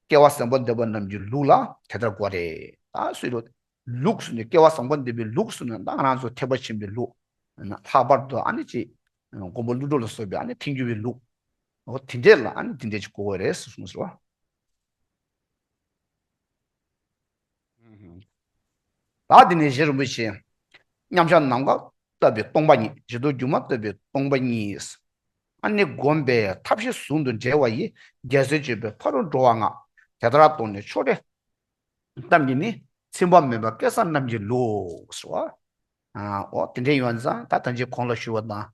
སྐལ་བ་བཟང་པོ་ལྡན་པ་རྣམས་ཀྱི་ལུགས་ལ་དེ་ལྟར་གོ་རེད་ད་སུས་ལོ། ལུགས་སུ་ནི་སྐལ་བ་བཟང་པོ་ལྡན་པའི་ལུགས་སུ་ནི་ད་ང་རང་ཚོ་ཐེག་པ་ཆེན་པོའི་ལུགས། ལྷག་པར་དུ་ཨ་ནི་ཅིག་མགོན་པོ་ཀླུ་སྒྲུབ་ལ་སོགས་པའི་ཨ་ནི་ཐལ་འགྱུར་བའི་ལུགས། འོ་དེ་འདྲས་ལ་ཨ་ནི་དེ་འདྲས་ཅིག་གོ་དགོས་རེད་ཟེར་གསུངས་སོ། ད་དེ་ནས་རྗེ་རིན་པོ་ཆེ། མཉམ་གཞག་ནམ་མཁའ་ལྟ་བུའི་སྟོང་པ་ཉིད་བྱེད་སྟོབས་སྒྱུ་མ་ལྟ་བུའི་སྟོང་པ་ཉིད། ཨ་ནི་བསྒོམས་པས་ཐབས་ཤེས་ཟུང་དུ་འབྲེལ་བ་ཡིས་རྒྱལ་སྲས་སྤྱོད་པའི་ཕ་རོལ་འགྲོ་བ་ལྔ། དེ་ལྟར་རྟོགས་ནས་ཕྱོགས་རེ་ཙམ་གྱིས་ནི་ ཚིམ་པ་མེད་པ་སྐལ་བཟང་རྣམས་ཀྱི་ལུགས་སོ། ཨ་འོ་དེ་འདྲའི་ཡོད་ཙང་ད་ཐམས་ཅད་གོང་ལ་ཞུས་པ་དང་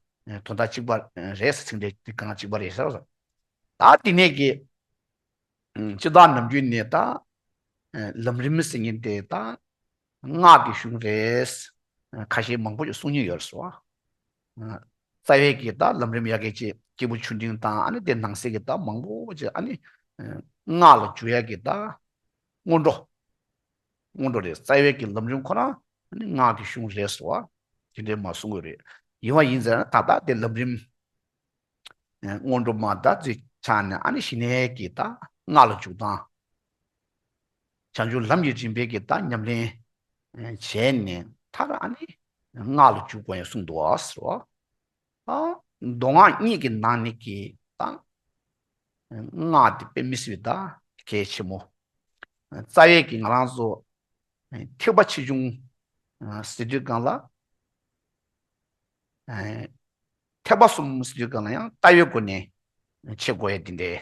དོན་དག་གཅིག་པ་རེད། ཚིག་འགྲེལ་འདི་གང་གཅིག་པ་རེད་ཟེར་བ། ད་དེ་ནས་ཀྱི་སྤྱི་བཏང་ནམ་རྒྱུན་ནས་ད་ལམ་རིམ་ཟེར་མཁན་དེ་ད་སྔགས་ཀྱི་གཞུང་རེད། ཁ་ཤས་མང་པོ་ཞིག་གསུང་མྱོང་ཡོད་རེད་སོ། རྩ་བའི་གི་ད་ལམ་རིམ་ཡ་གི་ཅིག་སྐྱེས་བུ་ཆུང་འབྲིང་དང་ཨ་ནི་དེ་ནང་གསེས་ཀྱི་ད་མང་པོ་ཅིག་ཨ་ནི་སྔགས་ལ་འཇུག་ཡ་གི་ད་སྔོན་འགྲོ། སྔོན་འགྲོ་རེད། རྩ་བའི་གི་ལམ་རིམ་ཁོ་རང་ཨ་ནི་སྔགས་ཀྱི་གཞུང་རེད་སོ། དེ་འདྲའི་མ་གསུང་གི་རེད། ཡིན་པ་ཡིན་ཟེར་ན་ད་ལྟ་དེ་ལམ་རིམ་སྔོན་འགྲོ་མ་ད་ཅིག་ཆགས་ནས་ཨ་ནི་གཞི་ནས་གི་ད་སྔགས་ལ་འཇུག་སྟངས། བྱང་ཆུབ་ལམ་གྱི་རིམ་པའི་གི་ད་ཉམས་ལེན་བྱས་ནས་མཐར་ཨ་ནི་སྔགས་ལ་འཇུག་དགོས་ཡང་གསུངས་འདུག་ཟེར་བ། ཨ་མདོ་སྔགས་གཉིས་ཀྱི་ནང་ནས་ཀྱི་ད་སྔགས་དེ་དཔེ་མི་སྲིད་པའི་ད་གལ་ཆེན་མོ། རྩ་བའི་གི་ང་རང་ཚོ་ཐེག་པ་ཆེ་ཆུང་ཟེར་དུས་སྒང་ལ། ཐེག་པ་གསུམ་ཟེར་དུས་སྒང་ལ་ཡང་ལྟ་བའི་སྒོ་ནས་འབྱེད་དགོས་ཡ་འདི་འདྲས།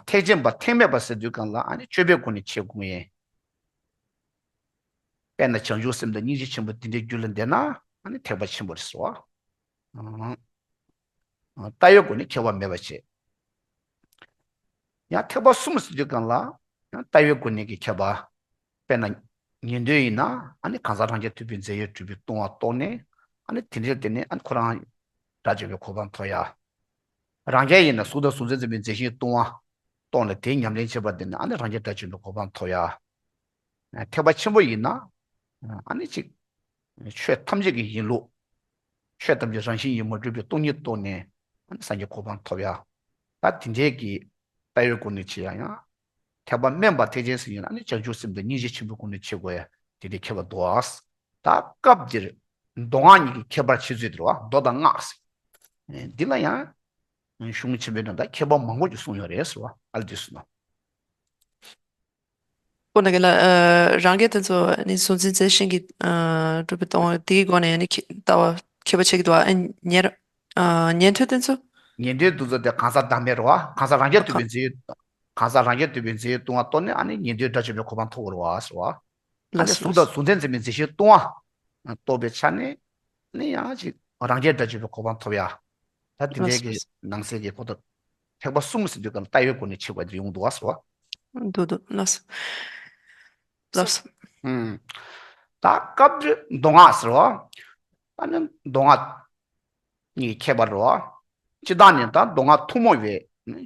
ཐེག་ཆེན་པ་ཐེག་དམན་པ་ཟེར་དུས་སྒང་ལ་ཨ་ནི་སྤྱོད་པའི་སྒོ་ནས་འབྱེད་དགོས་ཡ། དཔེར་ན་བྱང་ཆུབ་སེམས་དང་སྙིང་རྗེ་ཆེན་པོ་འདི་འདྲའི་རྒྱུད་ལ་འདས་ན་ཨ་ནི་ཐེག་པ་ཆེན་པོ་རེད་ཟེར་བ། ལྟ་བའི་སྒོ་ནས་ཁྱད་པར་མེད་པ་བྱེད། ཡང་ཐེག་པ་གསུམ་ཟེར་དུས་སྒང་ལ་ཡང་ལྟ་བའི་སྒོ་ནས་ཀྱི་ཁྱད་པར། དཔེར་ན་ཉན་ཐོས་ཡིན་ན་ཨ་ནི་གང་ཟག་རང་རྐྱ་ཐུབ་པའི་མཛད་ཡུལ་གྲུབ་པའི་ལྟུང་བ་རྟོགས་ནས་ཨ་ནི་དེ་འདྲའི་དེ་ནས་ཨ་ནི་ཁོ་རང་དགྲ་བཅོམ་པའི་གོ་འཕང་ཐོབ་ཡ། རང་རྒྱལ་ཡིན་ན་གཟུགས་དང་གཟུགས་ཅན་ཟིན་པའི་མཛད་ཆེན་ལྟུང་བ་རྟོགས་ནས་དེའི་ཉམས་ལེན་བྱེད་པ་དེ་ནི་ཨ་ནི་རང་རྒྱལ་དགྲ་བཅོམ་པའི་གོ་འཕང་ཐོབ་ཡ། ཐེག་པ་ཆེན་པོ་ཡིན་ན་ཨ་ནི་ཅིག་ཆོས་ཐམས་ཅད་ཀྱི་ཡིན་ལུགས། ཆོས་ཐམས་ཅད་རང་བཞིན་གྱིས་མ་གྲུབ་པའི་སྟོང་ཉིད་རྟོགས་ནས་སངས་རྒྱས་གོ་འཕང་ཐོབ་ཡ། ད་དེ་འདྲའི་གི་ལྟ་བའི་སྒོ་ནས་བྱེད་ཡ་ཡང་། ཐེག་པ་དམན་པ་ཐེག་ཆེན་ཟེར་ཡོད་ན་ནི་བྱང་ཆུབ་སེམས་དང་སྙིང་རྗེ་ཆེན་པོའི་སྒོ་ནས་བྱེད་དགོས་ཡ་དེ་འདྲའི་ཁྱད་པར་འདུག་ཨ། ད་སྐབས་འདིར་མདོ་སྔགས་གཉིས་ཀྱི་ཁྱད་པར་འཆད་ཚུལ་དེ་རེད་བ། མདོ་དང་སྔགས་ཟེར། འདི་ལ་ཡང་གཞུང་ཆེན་པོའི་ནང་ད་ཁྱད་པར་མང་པོ་ཅིག་གསུངས་ཡོད་རེད་ཟེར་བ། ཨ་ལ་དེ་གསུངས་ན། ཁོ་ན་གི་ལ་རང་རྒྱལ་དེ་ཚོ་ནི་གཟུང་འཛིན་རྫས་གཞན་གྱིས་གྲུབ་པའི་སྟོང་པ་དེའི་སྒོ་ནས་ནི་ལྟ་བ་ཁྱད་པར་ཕྱེ་གི་འདུག་ཨ། ཉན་ཉན་ཐོས་དེ་ཚོ། ཉན་ཐོས་དེ་ཚོ་དེ་གང་ཟག་བདག་མེད་རེད་བ། གང་ཟག་རང་རྒྱལ་ཐུབ་པའི་མཛད་ཡུལ། གང་ཟག་རང་རྒྱལ་ཐུབ་པའི་མཛད་ཡུལ་ལྟུང་བ་རྟོགས་ནས་ཨ་ནི་ཉན་ཐོས་དགྲ་བཅོམ་པའི་གོ་འཕང་ཐོབ་དགོས་རེད་བ་ཟེར་བ། ཨ་ནི་གཟུགས་དང་གཟུགས་ཅན་ཟིན་པའི་མཛད་ཆེན་ལྟུང་བ་རྟོགས་པའི་ཆ་ནས་ནི་ཡང་ཅིག་རང་རྒྱལ་དགྲ་བཅོམ་པའི་གོ་འཕང་ཐོབ་ཡ། ད་དེ་འདྲའི་གི་ནང་གསེས་ཀྱི་ཁོ་ད་ཐེག་པ་གསུམ་ཟེར་དུས་གང་ལྟ་བའི་སྒོ་ནས་ཕྱེ་དགོས་དེ་ཡོང་འདུག་བ་ཟེར་བ། འདུག་འདུག་ལགས་སོ། ལགས་སོ། ད་སྐབས་འདིར་མདོ་སྔགས་ཟེར་བ། ད་ནི་མདོ་སྔགས་གཉིས་ཁྱད་པར་རོ། སྤྱི་བཏང་ནས་ད་མདོ་སྔགས་ཐུན་མོང་བའི་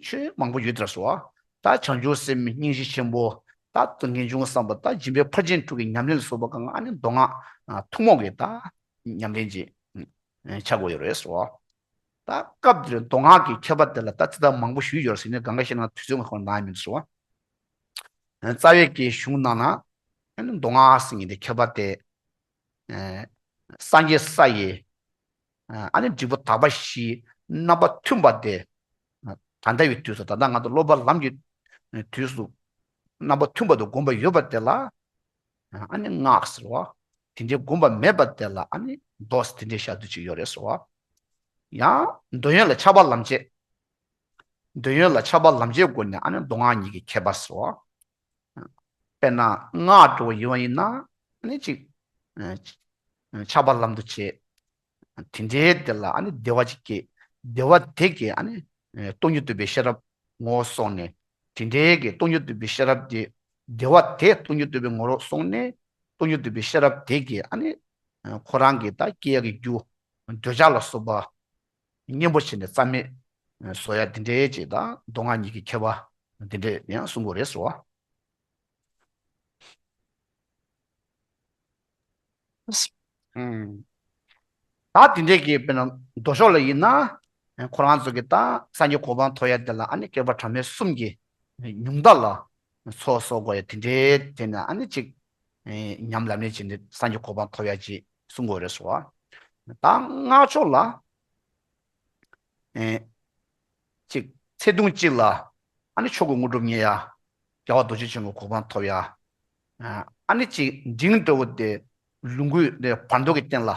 ཆོས་མང་པོ་ཡོད་དེ་སོ། ད་བྱང་ཆུབ་སེམས་སྙིང་རྗེ་ཆེན་པོ། ད་ངེས་འབྱུང་བསམ་པ་ད་སྦྱིན་པའི་ཕར་ཕྱིན་དྲུག་གི་ཉམས་ལེན་ལ་སོགས་པ་གང་ཨ་ནི་མདོ་སྔགས་ཐུན་མོང་གི་ད་ཉམས་ལེན་གྱི་ཆ་དགོས་ཡོད་རེད་སོ། ད་སྐབས་འདིར་མདོ་སྔགས་ཀྱི་ཁྱད་པར་དེ་ལ་ད་ཚིག་དག་མང་པོ་ཞུས་ཡོད་ཟེར་ནས་གང་ག་ཤེས་ན་དུས་ཚོད་ཁོ་ན་མིན་སོ། རྩ་བའི་གི་གཞུང་ནང་ན་མདོ་སྔགས་ཟེར་མཁན་དེ་ཁྱད་པར་དེ། སངས་རྒྱས་ས་ཡི། ཨ་ནི་འབྲས་བུ་དག་པ་བཞིའི་རྣམ་པ་མཐུན་པ་དེ། ད་ལྟ་བའི་དུས་སུ་ད་ལྟ་ང་ཚོ་སློབ་པ་ལམ་གྱི་དུས་སུ། རྣམ་པ་མཐུན་པ་དུ་བསྒོམ་པ་ཡོད་པ་དེ་ལ། ཨ་ནི་སྔགས་ཟེར་བ། དེ་འདྲའི་བསྒོམ་པ་མེད་པ་དེ་ལ་ཨ་ནི་མདོ་ཟེར་དེ་འདྲའི་ཞག་དུས་ཅིག་ཡོད་རེད་ཟེར་བ། ཡང་འདོད་ཡོན་ལ་ཆགས་པ་ལམ་བྱེད། འདོད་ཡོན་ལ་ཆགས་པ་ལམ་བྱེད་སྒོ་ནས་ཨ་ནི་མདོ་སྔགས་གཉིས་ཀྱི་ཁྱད་པར་སོ། དཔེར་ན་སྔགས་འགྲོ་བ་ཡིན་པ་ཡིན་ན་ཨ་ནི་གཅིག་ཆགས་པ་ལམ་དུ་བྱེད། དེ་འདྲའི་དེ་ལ་ཨ་ནི་བདེ་བ་ཅིག་སྐྱེ། བདེ་བ་དེ་གིས་ཨ་ནི་སྟོང་ཉིད་རྟོགས་པའི་ཤེས་རབ་ངོ་བོ་སོང་ནས་དེ་འདྲའི་གི་སྟོང་ཉིད་རྟོགས་པའི་ཤེས་རབ་དེ་བདེ་བ་དེ་སྟོང་ཉིད་རྟོགས་པའི་ངོ་བོ་སོང་ནས་སྟོང་ཉིད་རྟོགས་པའི་ཤེས་རབ་དེ་གིས་ཨ་ནི་ཁོ་རང་གི་ད་སྐྱེ་ཡ་གི་རྒྱུ་འདོད་ཆགས་ལ་སོགས་པ། གཉེན་པོ་བྱས་ནས་རྩ་མེད་བཟོ་ཡ་འདི་འདྲའི་ཅིག་དང་མདོ་སྔགས་གཉིས་ཀྱི་ཁྱད་པར་འདི་འདྲས་ཡང་གསུང་དགོས་རེད་ཟེར་བ། ད་འདི་འདྲས་ཀྱི་དཔེར་ན་མདོ་ཕྱོགས་ལ་ཡིན་ན་ཁོ་རང་ཚོ་གི་ད་སངས་རྒྱས་གོ་འཕང་ཐོབ་ཡ་དེ་ལ་ཨ་ནི་བསྐལ་པ་གྲངས་མེད་གསུམ་གྱི་ཉུང་མཐའ་ལ་ཚོགས་གསོག་དགོས་ཡ་དེ་འདྲའི་དེ་ནས་ཨ་ནི་ཅིག་ཉམས་ལེན་བྱས་ནས་སངས་རྒྱས་གོ་འཕང་ཐོབ་ཡ་ཅིག་གསུང་དགོས་རེད་ཟེར་བ། ད་སྔགས་ཕྱོགས་ལ། ཨེ། གཅིག་ཚེ་ཐུང་གཅིག་ལ་ཨ་ནི་མཆོག་གི་དངོས་གྲུབ་བརྙེས་ཡ། རྒྱལ་བ་རྡོ་རྗེ་འཆང་གི་གོ་འཕང་ཐོབ་ཡ། ཨ་ནི་གཅིག་འབྲིང་འདྲ་བོ་དེ་ལོངས་སྐུ་དེ་བར་དོ་གི་རྟེན་ལ།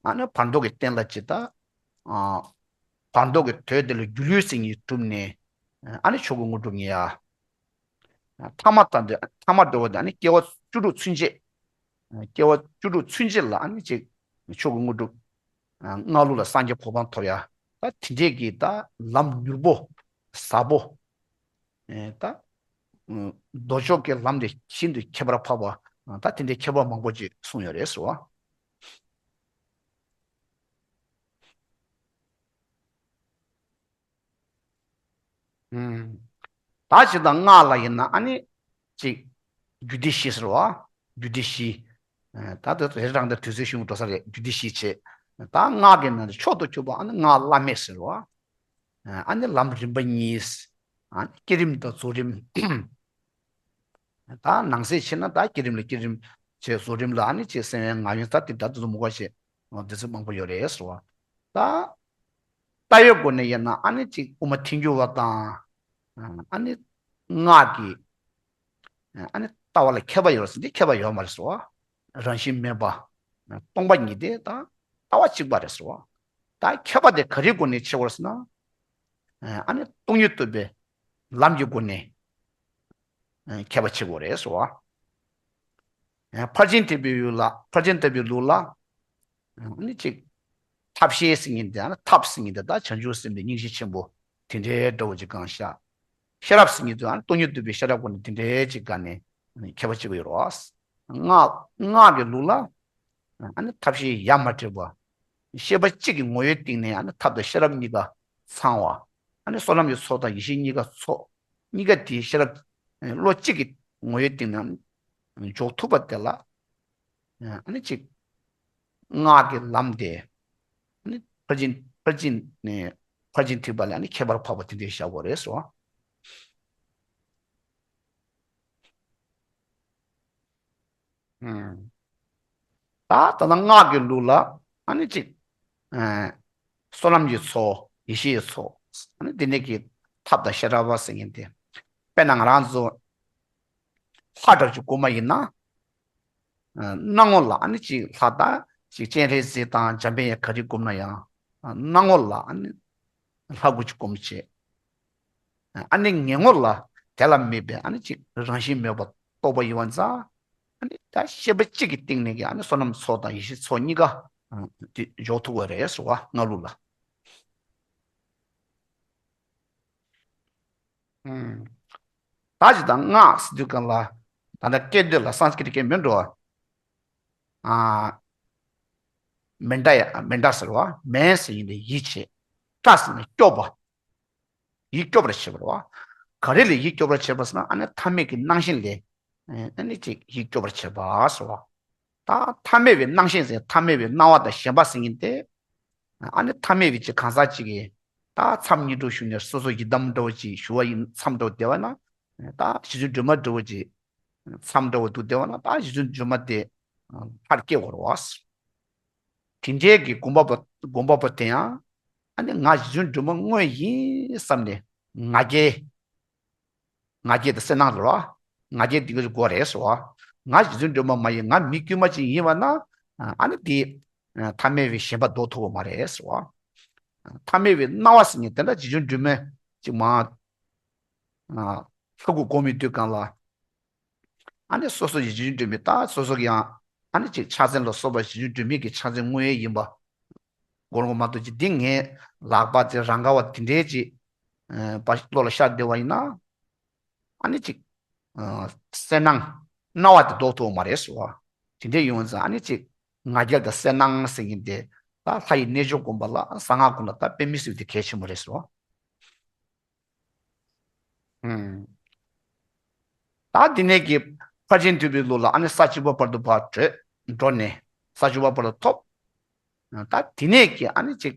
ཨ་ནི་བར་དོ་གི་རྟེན་ལ་ཇི་ལྟ། བར་དོ་གི་དོན་དེ་ལ་སྒྱུ་ལུས་ཟེར་མཁན་གྲུབ་ནས་ཨ་ནི་མཆོག་གི་དངོས་གྲུབ་བརྙེས་ཡ། ཐ་མ་དང་དེ་ཐ་མ་འདྲ་བོ་དེ་ཨ་ནི་སྐྱེ་བ་བཅུ་དྲུག་ཚུན་ཆད། སྐྱེ་བ་བཅུ་དྲུག་ཚུན་ཆད་ལ་ཨ་ནི་ཅིག་མཆོག་གི་དངོས་གྲུབ། སྔགས་ལུགས་ལ་སངས་རྒྱས་གོ་འཕང་ཐོབ་ཡ། ད་དེ་འདྲས་ཀྱི་ད་ལམ་མྱུར་པོ། ཟབ་པོ། ད་མདོ་ཕྱོགས་ཀྱི་ལམ་དེ་ཤིན་ཏུ་ཁྱད་པར་འཕགས་པ། ད་དེ་འདྲའི་ཁྱད་པར་མང་པོ་ཅིག་གསུངས་ཡོད་རེད་ཟེར་བ། ད་ཇི་ལྟར་སྔགས་ལ་ཡིན་ན་ཨ་ནི་ཅིག་རྒྱུད་སྡེ་བཞི་ཟེར་བ། རྒྱུད་སྡེ་བཞི། ད་ལྟ་རེ་རང་དེར་དུས་ཚོད་ཤིན་ཏུ་འགྲོ་ས་རེད། རྒྱུད་སྡེ་བཞི་བྱས། ད་སྔགས་ཀྱི་ནང་དུ་མཆོག་ཏུ་གྱུར་པ་ཨ་ནི་སྔགས་བླ་མེད་ཟེར་བ། ཨ་ནི་ལམ་རིམ་པ་གཉིས། ཨ་ནི་བསྐྱེད་རིམ་དང་རྫོགས་རིམ། ད་ནང་གསེས་ཕྱེ་ན་ད་བསྐྱེད་རིམ་ལ་བསྐྱེད་རིམ་བྱས། རྫོགས་རིམ་ལ་ཨ་ནི་ཅིག་སེམས་དབེན་ངག་དབེན་ད་དེ་འདྲ་དུ་མུ་ག་བྱས། འདི་ཚོ་མང་པོ་ཡོད་རེད་ཟེར་བ། ད་ལྟ་བའི་སྒོ་ནས་ཡིན་ན་ཨ་ནི་ཅིག་དབུ་མ་ཐལ་འགྱུར་བ་དང་། ཨ་ནི་སྔགས་ཀྱི། ཨ་ནི་ལྟ་བ་ལ་ཁྱད་པར་ཡོད་ཟེར་འདི་ཁྱད་པར་ཡོད་མ་རེད་ཟེར་བ། རང་བཞིན་མེད་པ། སྟོང་པ་ཉིད་དེ་དང་ལྟ་བ་གཅིག་པ་རེད་ཟེར་བ། ད་ཁྱད་པར་དེ་ག་རེའི་སྒོ་ནས་ཕྱེ་དགོས་ཟེར་ན། ཨ་ནི་སྟོང་ཉིད་རྟོགས་པའི་ལམ་གྱི་སྒོ་ནས་ཁྱད་པར་ཕྱེ་དགོས་རེད་ཟེར་བ། ཕར་ཕྱིན་ཐེག་པའི་ཡུལ་ལ་ཕར་ཕྱིན་ཐེག་པའི་ལུགས་ལ། ཨ་ནི་ཅིག་ཐབས་ཤེས་ཟེར་མཁན་དེ་ཨ་ནི་ཐབས་ཟེར་མཁན་དེ་ད་བྱང་ཆུབ་སེམས་དཔའི་སྙིང་རྗེ་ཆེན་པོ་དེ་འདྲའི་འདྲ་བོ་ཅིག་གང་ཤར། ཤེས་རབ་ཟེར་མཁན་དེ་ཨ་ནི་སྟོང་ཉིད་རྟོགས་པའི་ཤེས་རབ་སྒོ་ནས་དེ་འདྲའི་ཅིག་གང་ནས་ཁྱད་པར་ཕྱེ་གི་ཡོད་རེད་བ། སྔགས་སྔགས་ཀྱི་ལུགས་ལ་ཨ་ནི་ཐབས་ཤེས་ཡ་མ་བྲལ་བ། ཤེས་པ་གཅིག་གི་ངོ་བོའི་སྟེང་ནས་ཨ་ནི་ཐབས་དང་ཤེས་རབ་གཉིས་ཀ་ཚང་བ། ཨ་ནི་བསོད་ནམས་ཀྱི་ཚོགས་དང་ཡེ་ཤེས་གཉིས་ཀ་ཚོགས། གཉིས་ཀ་དེའི་ཤེས་རབ་བློ་གཅིག་གི་ངོ་བོའི་སྟེང་ནས་འཇོག་ཐུབ་པ་དེ་ལ། ཨ་ནི་ཅིག་སྔགས་ཀྱི་ལམ་དེ། ཨ་ནི་ཕར་ཕྱིན་ཕར་ཕྱིན་ནས་ཕར་ཕྱིན་ཐེག་པ་ལས་ཨ་ནི་ཁྱད་པར་འཕགས་པ་དེ་འདྲའི་བཞག་པ་རེད་སོ། ད་ད་ལྟ་སྔགས་ཀྱི་ལུགས་ལ་ཨ་ནི་ཅིག་བསོད་ནམས་ཀྱི་ཚོགས། ཡེ་ཤེས་ཀྱི་ཚོགས། ཨ་ནི་དེ་ནས་ཀྱི་ཐབས་དང་ཤེས་རབ་ཟེར་མཁན་དེ། དཔེར་ན་ང་རང་ཚོ་ལྷ་འདྲ་ཅིག་སྒོམ་པ་ཡིན་ན། སྣང་ངོ་ལ་ཨ་ནི་ཅིག་ལྷ་དང་ཅིག་སྤྱན་རས་གཟིགས་དང་འཇམ་དཔལ་ག་རེ་སྒོམ་ན་ཡང་། སྣང་ངོ་ལ་ཨ་ནི་ལྷ་སྐུ་ཅིག་སྒོམ་བྱེད། ཨ་ནི་ངན་ངོ་ལ་དེ་ལ་དམིགས་པའི་ཨ་ནི་ཅིག་རང་བཞིན་མེད་པ་རྟོགས་པ་ཡིན་པ་ཙང་། ཨ་ནི་ད་ཤེས་པ་གཅིག་གི་སྟེང་ནས་ཀྱི་ཨ་ནི་བསོད་ནམས་ཚོགས་དང་ཡེ་ཤེས་ཚོགས་གཉིས་ཀ་དེ་འཇོག་ཐུབ་པ་རེད་ཟེར་བ་སྔགས་ལུགས་ལ། ད་ཅི་ད་སྔགས་ཟེར་དུས་གང་ལ། ད་ལྟ་སྐད་དོད་ལ་སཾ་སྐྲྀ་ཏ་སྐད་མིན་འགྲོ། མེ་མདའ་ཡ་མེ་མདའ་ཟེར་བ་མེ་ཟེར་ཡིན་པའི་ཡིད་བྱེད། ཏྲ་ཟེར་ན་སྐྱོབ་པ། ཡིད་སྐྱོབ་པར་བྱེད་པ་རེད་བ། ག་རེ་ལས་ཡིད་སྐྱོབ་པར་བྱེད་པ་ཟེར་ན་ཨ་ནི་ཐ་མལ་གྱི་སྣང་ཞེན་ལས། ཨ་ནི་ཅིག་ཡིད་སྐྱོབ་པར་བྱེད་པ་ཟེར་བ། ད་ཐ་མལ་བའི་སྣང་ཞེན་ཟེར་ཐ་མལ་བའི་སྣང་བ་དང་ཞེན་པ་ཟེར་མཁན་དེ། ཨ་ནི་ཐ་མལ་བའི་ཅིག་གང་ཟག་ཅིག་གིས་ད་མཚམས་ཉིན་དྲུག་བཞུགས་ནས་སོ་སོ་ཡི་དམ་འདྲ་བོ་ཅིག་ཞུ་བ་ཡིན་མཚམས་འདྲ་བོ་བསྡད་པ་ན། ད་རྗེ་བཙུན་སྒྲོལ་མ་འདྲ་བོ་ཅིག་མཚམས་འདྲ་བོ་འདུག་བསྡད་པ་ན་ད་རྗེ་བཙུན་སྒྲོལ་མ་དེ་ཕར་སྐྱེ་དགོས་རེད་བ། དེ་འདྲའི་གི་སྒོམ་པ་པོ་སྒོམ་པ་པོ་དེ་ཡང་ཨ་ནི་ང་རྗེ་བཙུན་སྒྲོལ་མ་དངོས་ཡིན་བསམ་ནས་ང་རྒྱལ། ང་རྒྱལ་དང་གསལ་སྣང་ལ་རོ། ང་རྒྱལ་འདི་ག་དགོས་རེད་ཟེར་བ། ང་རྗེ་བཙུན་སྒྲོལ་མ་མ་ཡིན་ང་མི་དཀྱུས་མ་ཅིག་ཡིན་པ་ན། ཨ་ནི་དེ། ཐ་མལ་བའི་ཞེན་པ་ལྡོག་ཐུབ་པ་མ་རེད་ཟེར་བ། ཐ་མལ་བའི་སྣང་བ་ཟེར་མཁན་དེ་འདྲ་རྗེ་བཙུན་སྒྲོལ་མ་ཅིག་མ། ལྷ་སྐུ་སྒོམ་མི་དུས་གང་ལ། ཨ་ནི་སོ་སོ་ཡི་རྗེ་བཙུན་སྒྲོལ་མའི་ད་སོ་སོ་གི་ཡང་ཨ་ནི་ཅིག་ཕྱག་མཚན་ལ་སོགས་པ་རྗེ་བཙུན་སྒྲོལ་མའི་གི་ཕྱག་མཚན་དངོས་ཡོད་ཡིན་པ། སྒོམ་དགོས་མ་གཏོགས་ཅིག་འདི་ངའི་ལག་པ་དེ་རང་ག་བ་དེ་འདྲའི་ཅིག་བློ་ལ་ཤར་བསྡད་པ་ཡིན་ན། ཨ་ནི་ཅིག་གསལ་སྣང་སྣང་བ་དེ་ལྡོག་ཐུབ་པ་མ་རེད་ཟེར་བ། དེ་འདྲའི་ཡོང་ཙང་ཨ་ནི་ཅིག་ང་རྒྱལ་དང་གསལ་སྣང་ཟེར་མཁན་དེ་ད་ལྷ་ཡི་རྣལ་འབྱོར་སྒོམ་པ་ལ་གསང་སྔགས་སྒོམ་ལ་ད་དཔེ་མི་སྲིད་པ་དེ་གལ་ཆེན་པོ་རེད་ཟེར་བ། ད་འདི་ནས་ཀྱི་ཕར་ཕྱིན་ཐེག་པའི་ལུགས་ལ་ཨ་ནི་ས་བཅུ་པ་བར་དུ་ཕར་བགྲོད་འགྲོ་ནས་ས་བཅུ་པ་བར་དུ་ཐོབ། ད་དེ་ནས་ཀྱི་ཨ་ནི་ཅིག་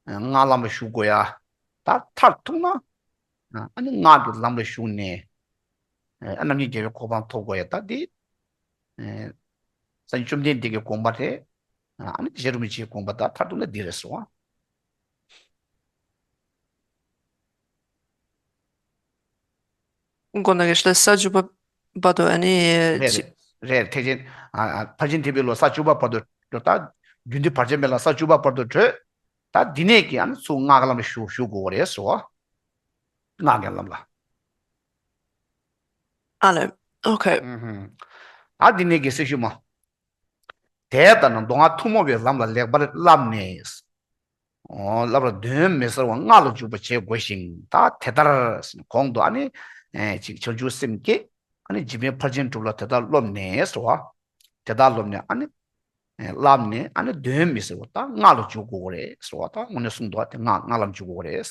སྔགས་ལམ་ལ་ཞུགས་དགོས་ཡ། ད་མཐར་ཐུག་ན་ཨ་ནི་སྔགས་ཀྱི་ལམ་ལ་ཞུགས་ནས་རྣམ་མཁྱེན་རྒྱལ་བའི་གོ་འཕང་ཐོབ་དགོས་ཡ་ད་འདི། སངས་རྒྱས་བཅོམ་ལྡན་འདས་ཀྱི་དགོངས་པ་རེད། ཨ་ནི་རྗེ་རིན་པོ་ཆེའི་དགོངས་པ་ད་མཐར་ཐུག་ན་འདི་རེད་ཟེར་བ། མགོ་ན་གེ་ཤ་ལ་ས་བཅུ་པ་བར་དུ་ཨ་ནི་རེད་ཅི། རེད་རེད་ཐེག་ཆེན། ཨ་ཨ་ཕར་ཕྱིན་ཐེག་པའི་ལུགས་ས་བཅུ་པ་བར་དུ་བགྲོད་ད། རྒྱུན་མཐུད་བར་ཆད་མེད་ལ་ས་བཅུ་པ་བར་དུ་བགྲོད། ད་འདི་ནས་ཀྱི་ཨ་ནི་ཚུར་སྔགས་ཀྱི་ལམ་ལ་ཞུགས་ཞུགས་དགོས་པ་རེད་ཟེར་བ། སྔགས་ཀྱི་ལམ་ལ། ཨ་ལས། ཨོ་ཁེ། ཨུ་ཧུམ། ད་འདི་ནས་གི་སྲི་ཞུ་མ། དེ་ལྟར་ན་མདོ་སྔགས་ཐུན་མོང་བའི་ལམ་ལ་ལེགས་པར་བསླབས་ནས། ཨོ། བསླབ་པར་གདོན་མི་ཟ་བར་སྔགས་ལ་འཇུག་པར་བྱེད་དགོས་ཤིང་། ད་དེ་ལྟར་གོང་དུ་ཨ་ནི་ཨེ་ཅིག་བྱང་ཆུབ་སེམས་ཀྱིས་ཨ་ནི་འཇིག་རྟེན་ཕར་ཕྱིན་དྲུག་ལ་དེ་ལྟར་སློབ་ནས་ཟེར་བ། དེ་ལྟར་སློབ་ནས་ཨ་ནི་ཨེ་བསླབས་ནས་ཨ་ནི་གདོན་མི་ཟ་བར་ད་སྔགས་ལ་འཇུག་དགོས་རེད་ཟེར་བ། ད་དངོས་གནས་གསུངས་འདུག་དེ་སྔགས་སྔགས་ལ་འཇུག་དགོས་རེད།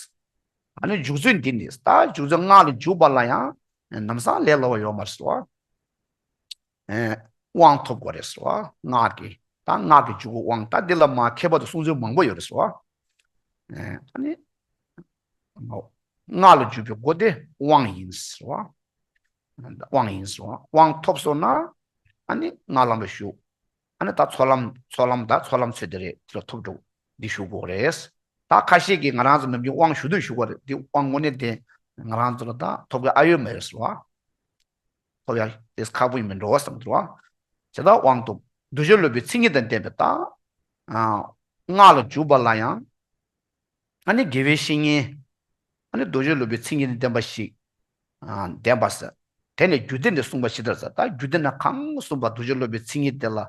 ཨ་ནི་འཇུག་ཚུལ་འདི་ནི། ད་འཇུག་ཚུལ་སྔགས་ལ་འཇུག་པ་ལ་ཡང་ལམ་སང་ལས་སླ་བ་ཡོད་མ་རེད་ཟེར་བ། ཨེ། དབང་ཐོབ་དགོས་རེད་ཟེར་བ། སྔགས་ཀྱི། ད་སྔགས་ཀྱི་འཇུག་དབང་ད་འདི་ལ་མ་མཁས་པ་དང་གསུང་ཚུལ་མང་པོ་ཡོད་རེད་ཟེར་བ། ཨེ། ཨ་ནི། སྔགས་ལ་འཇུག་པའི་སྒོ་དེ་དབང་ཡིན་ཟེར་བ། དབང་ཡིན་ཟེར་བ། དབང་ཐོབ་སོང་ན། ཨ་ནི་སྔགས་ལམ་ལ་ཞུགས། ཨ་ནི་ད་ཚོགས་ལམ་ཚོགས་ལམ་ད་ཚོགས་ལམ་ཚོད་དེ་རེད། དེ་ལ་ཐོབ་འགྲོ། འདི་ཞུ་དགོས་རེད། ད་ཁ་ཤས་ཀྱིས་ང་རང་ཚོ་ནམ་རྒྱུན་དབང་ཞུ་དུས་ཞུ་དགོས་རེད། འདི་དབང་དངོས་གནས་དེ་ང་རང་ཚོ་ལ་ད་ཐོབ་ཀྱི་ཨ་ཡོད་མ་ཡོད་ཟེར་བ། ཐོབ་ཡ་དེ་ཁག་པོ་ཡིན་མིན་འགྲོ་བ་བསམ་འདུག་བ། བྱས་ཙང་དབང་ཐོབ། རྡོ་རྗེ་སློབ་དཔོན་མཚན་ཉིད་དང་ལྡན་པའི་ད། ཨ། སྔགས་ལ་འཇུག་པ་ལ་ཡང་། ཨ་ནི་དགེ་བའི་བཤེས་གཉེན། ཨ་ནི་རྡོ་རྗེ་སློབ་དཔོན་མཚན་ཉིད་དང་ལྡན་པ་ཞིག་ཨ། ལྡན་པ་ཟེར། དེ་ནས་རྒྱུད་སྡེ་ནས་གསུངས་པ་ཇི་ལྟར་ཟེར། ད་རྒྱུད་སྡེ་ན་གང་གསུངས་པ་རྡོ་རྗེ་སློབ་དཔོན་མཚན་ཉིད་དེ་ལ། ཨ་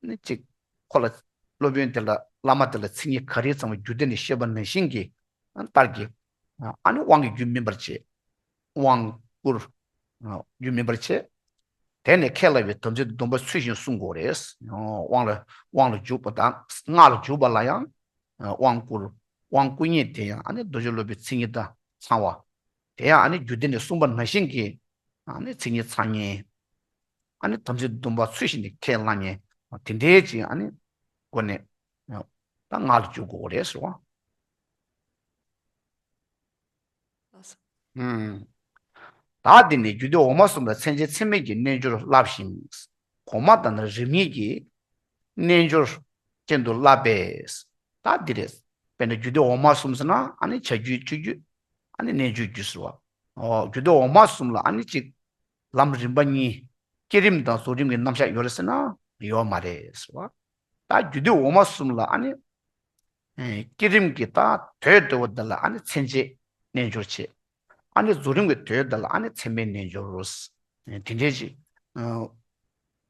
ནི་གཅིག་ཁོ་ལ་སློབ་དཔོན་དེ་ལ་བླ་མ་དེ་ལ་མཚན་ཉིད་ག་རེ་ཚང་བ་རྒྱུད་སྡེ་ནས་བཤད་པ་ནང་བཞིན་གྱི། ལྟར་གྱི། ཨ་ནི་དབང་གི་རྒྱུད་སྨིན་པར་བྱེད། དབང་བསྐུར། རྒྱུད་སྨིན་པར་བྱེད། དེ་ནས་ཁས་བླངས་པའི་དམ་ཚིག་སྡོམ་པ་ཚུལ་བཞིན་བསྲུང་དགོས་རེད། དབང་ལ་དབང་ལ་འཇུག་པ་དང་སྔགས་ལ་འཇུག་པ་ལ་ཡང་། དབང་བསྐུར། དབང་བསྐུར་མཁན་དེ་ཡང་ཨ་ནི་རྡོ་རྗེ་སློབ་དཔོན་མཚན་ཉིད་དང་ཚང་བ། དེ་ཡང་ཨ་ནི་རྒྱུད་སྡེ་ནས་གསུངས་པ་ནང་བཞིན་གྱི། ཨ་ནི་མཚན་ཉིད་ཚང་མཁན། ཨ་ནི་དམ་ཚིག་སྡོམ་པ་ཚུལ་བཞིན་དུ་ཁས་བླངས་མཁན། དེ་འདྲའི་ཅིག་ཨ་ནི་སྒོ་ནས། ད་སྔགས་ལ་འཇུག་དགོས་རེད་ཟེར་བ། ལགས་སོ། ཨུམ། ད་འདི་ནི་རྒྱུད་སྡེ་འོག་མ་གསུམ་ལ་མཚན་བཅས་མཚན་མེད་ཀྱི་རྣལ་འབྱོར་བསླབས་ཤིང་། གོང་མ་དང་ནི་རིམ་གཉིས་ཀྱི་རྣལ་འབྱོར་ཅན་དུ་བསླབས་པས། ད་འདི་རེད། དཔེར་ན་རྒྱུད་སྡེ་འོག་མ་གསུམ་ཟེར་ན་ཨ་ནི་བྱ་རྒྱུད་སྤྱོད་རྒྱུད། ཨ་ནི་རྣལ་འབྱོར་རྒྱུད་ཟེར་བ། ཨོ། རྒྱུད་སྡེ་འོག་མ་གསུམ་ལ་ཨ་ནི་གཅིག་ལམ་རིམ་པ་གཉིས། བསྐྱེད་རིམ་དང་རྫོགས་རིམ་གྱི་རྣམ་གཞག་ཡོད་རེད་ཟེར་ན་ཡོད་མ་རེད་ཟེར་བ། ད་རྒྱུད་སྡེ་འོག་མ་གསུམ་ལ་ཨ་ནི། ཨེ། བསྐྱེད་རིམ་གྱི་ད་དོན་བསྡུ་བ་འདི་ལ་ཨ་ནི་མཚན་བཅས་རྣལ་འབྱོར་བྱེད། ཨ་ནི་རྫོགས་རིམ་གྱི་དོན་འདི་ལ་ཨ་ནི་མཚན་མེད་རྣལ་འབྱོར་རོ། ཨེ། དེ་འདྲའི་ཅིག་ཨ།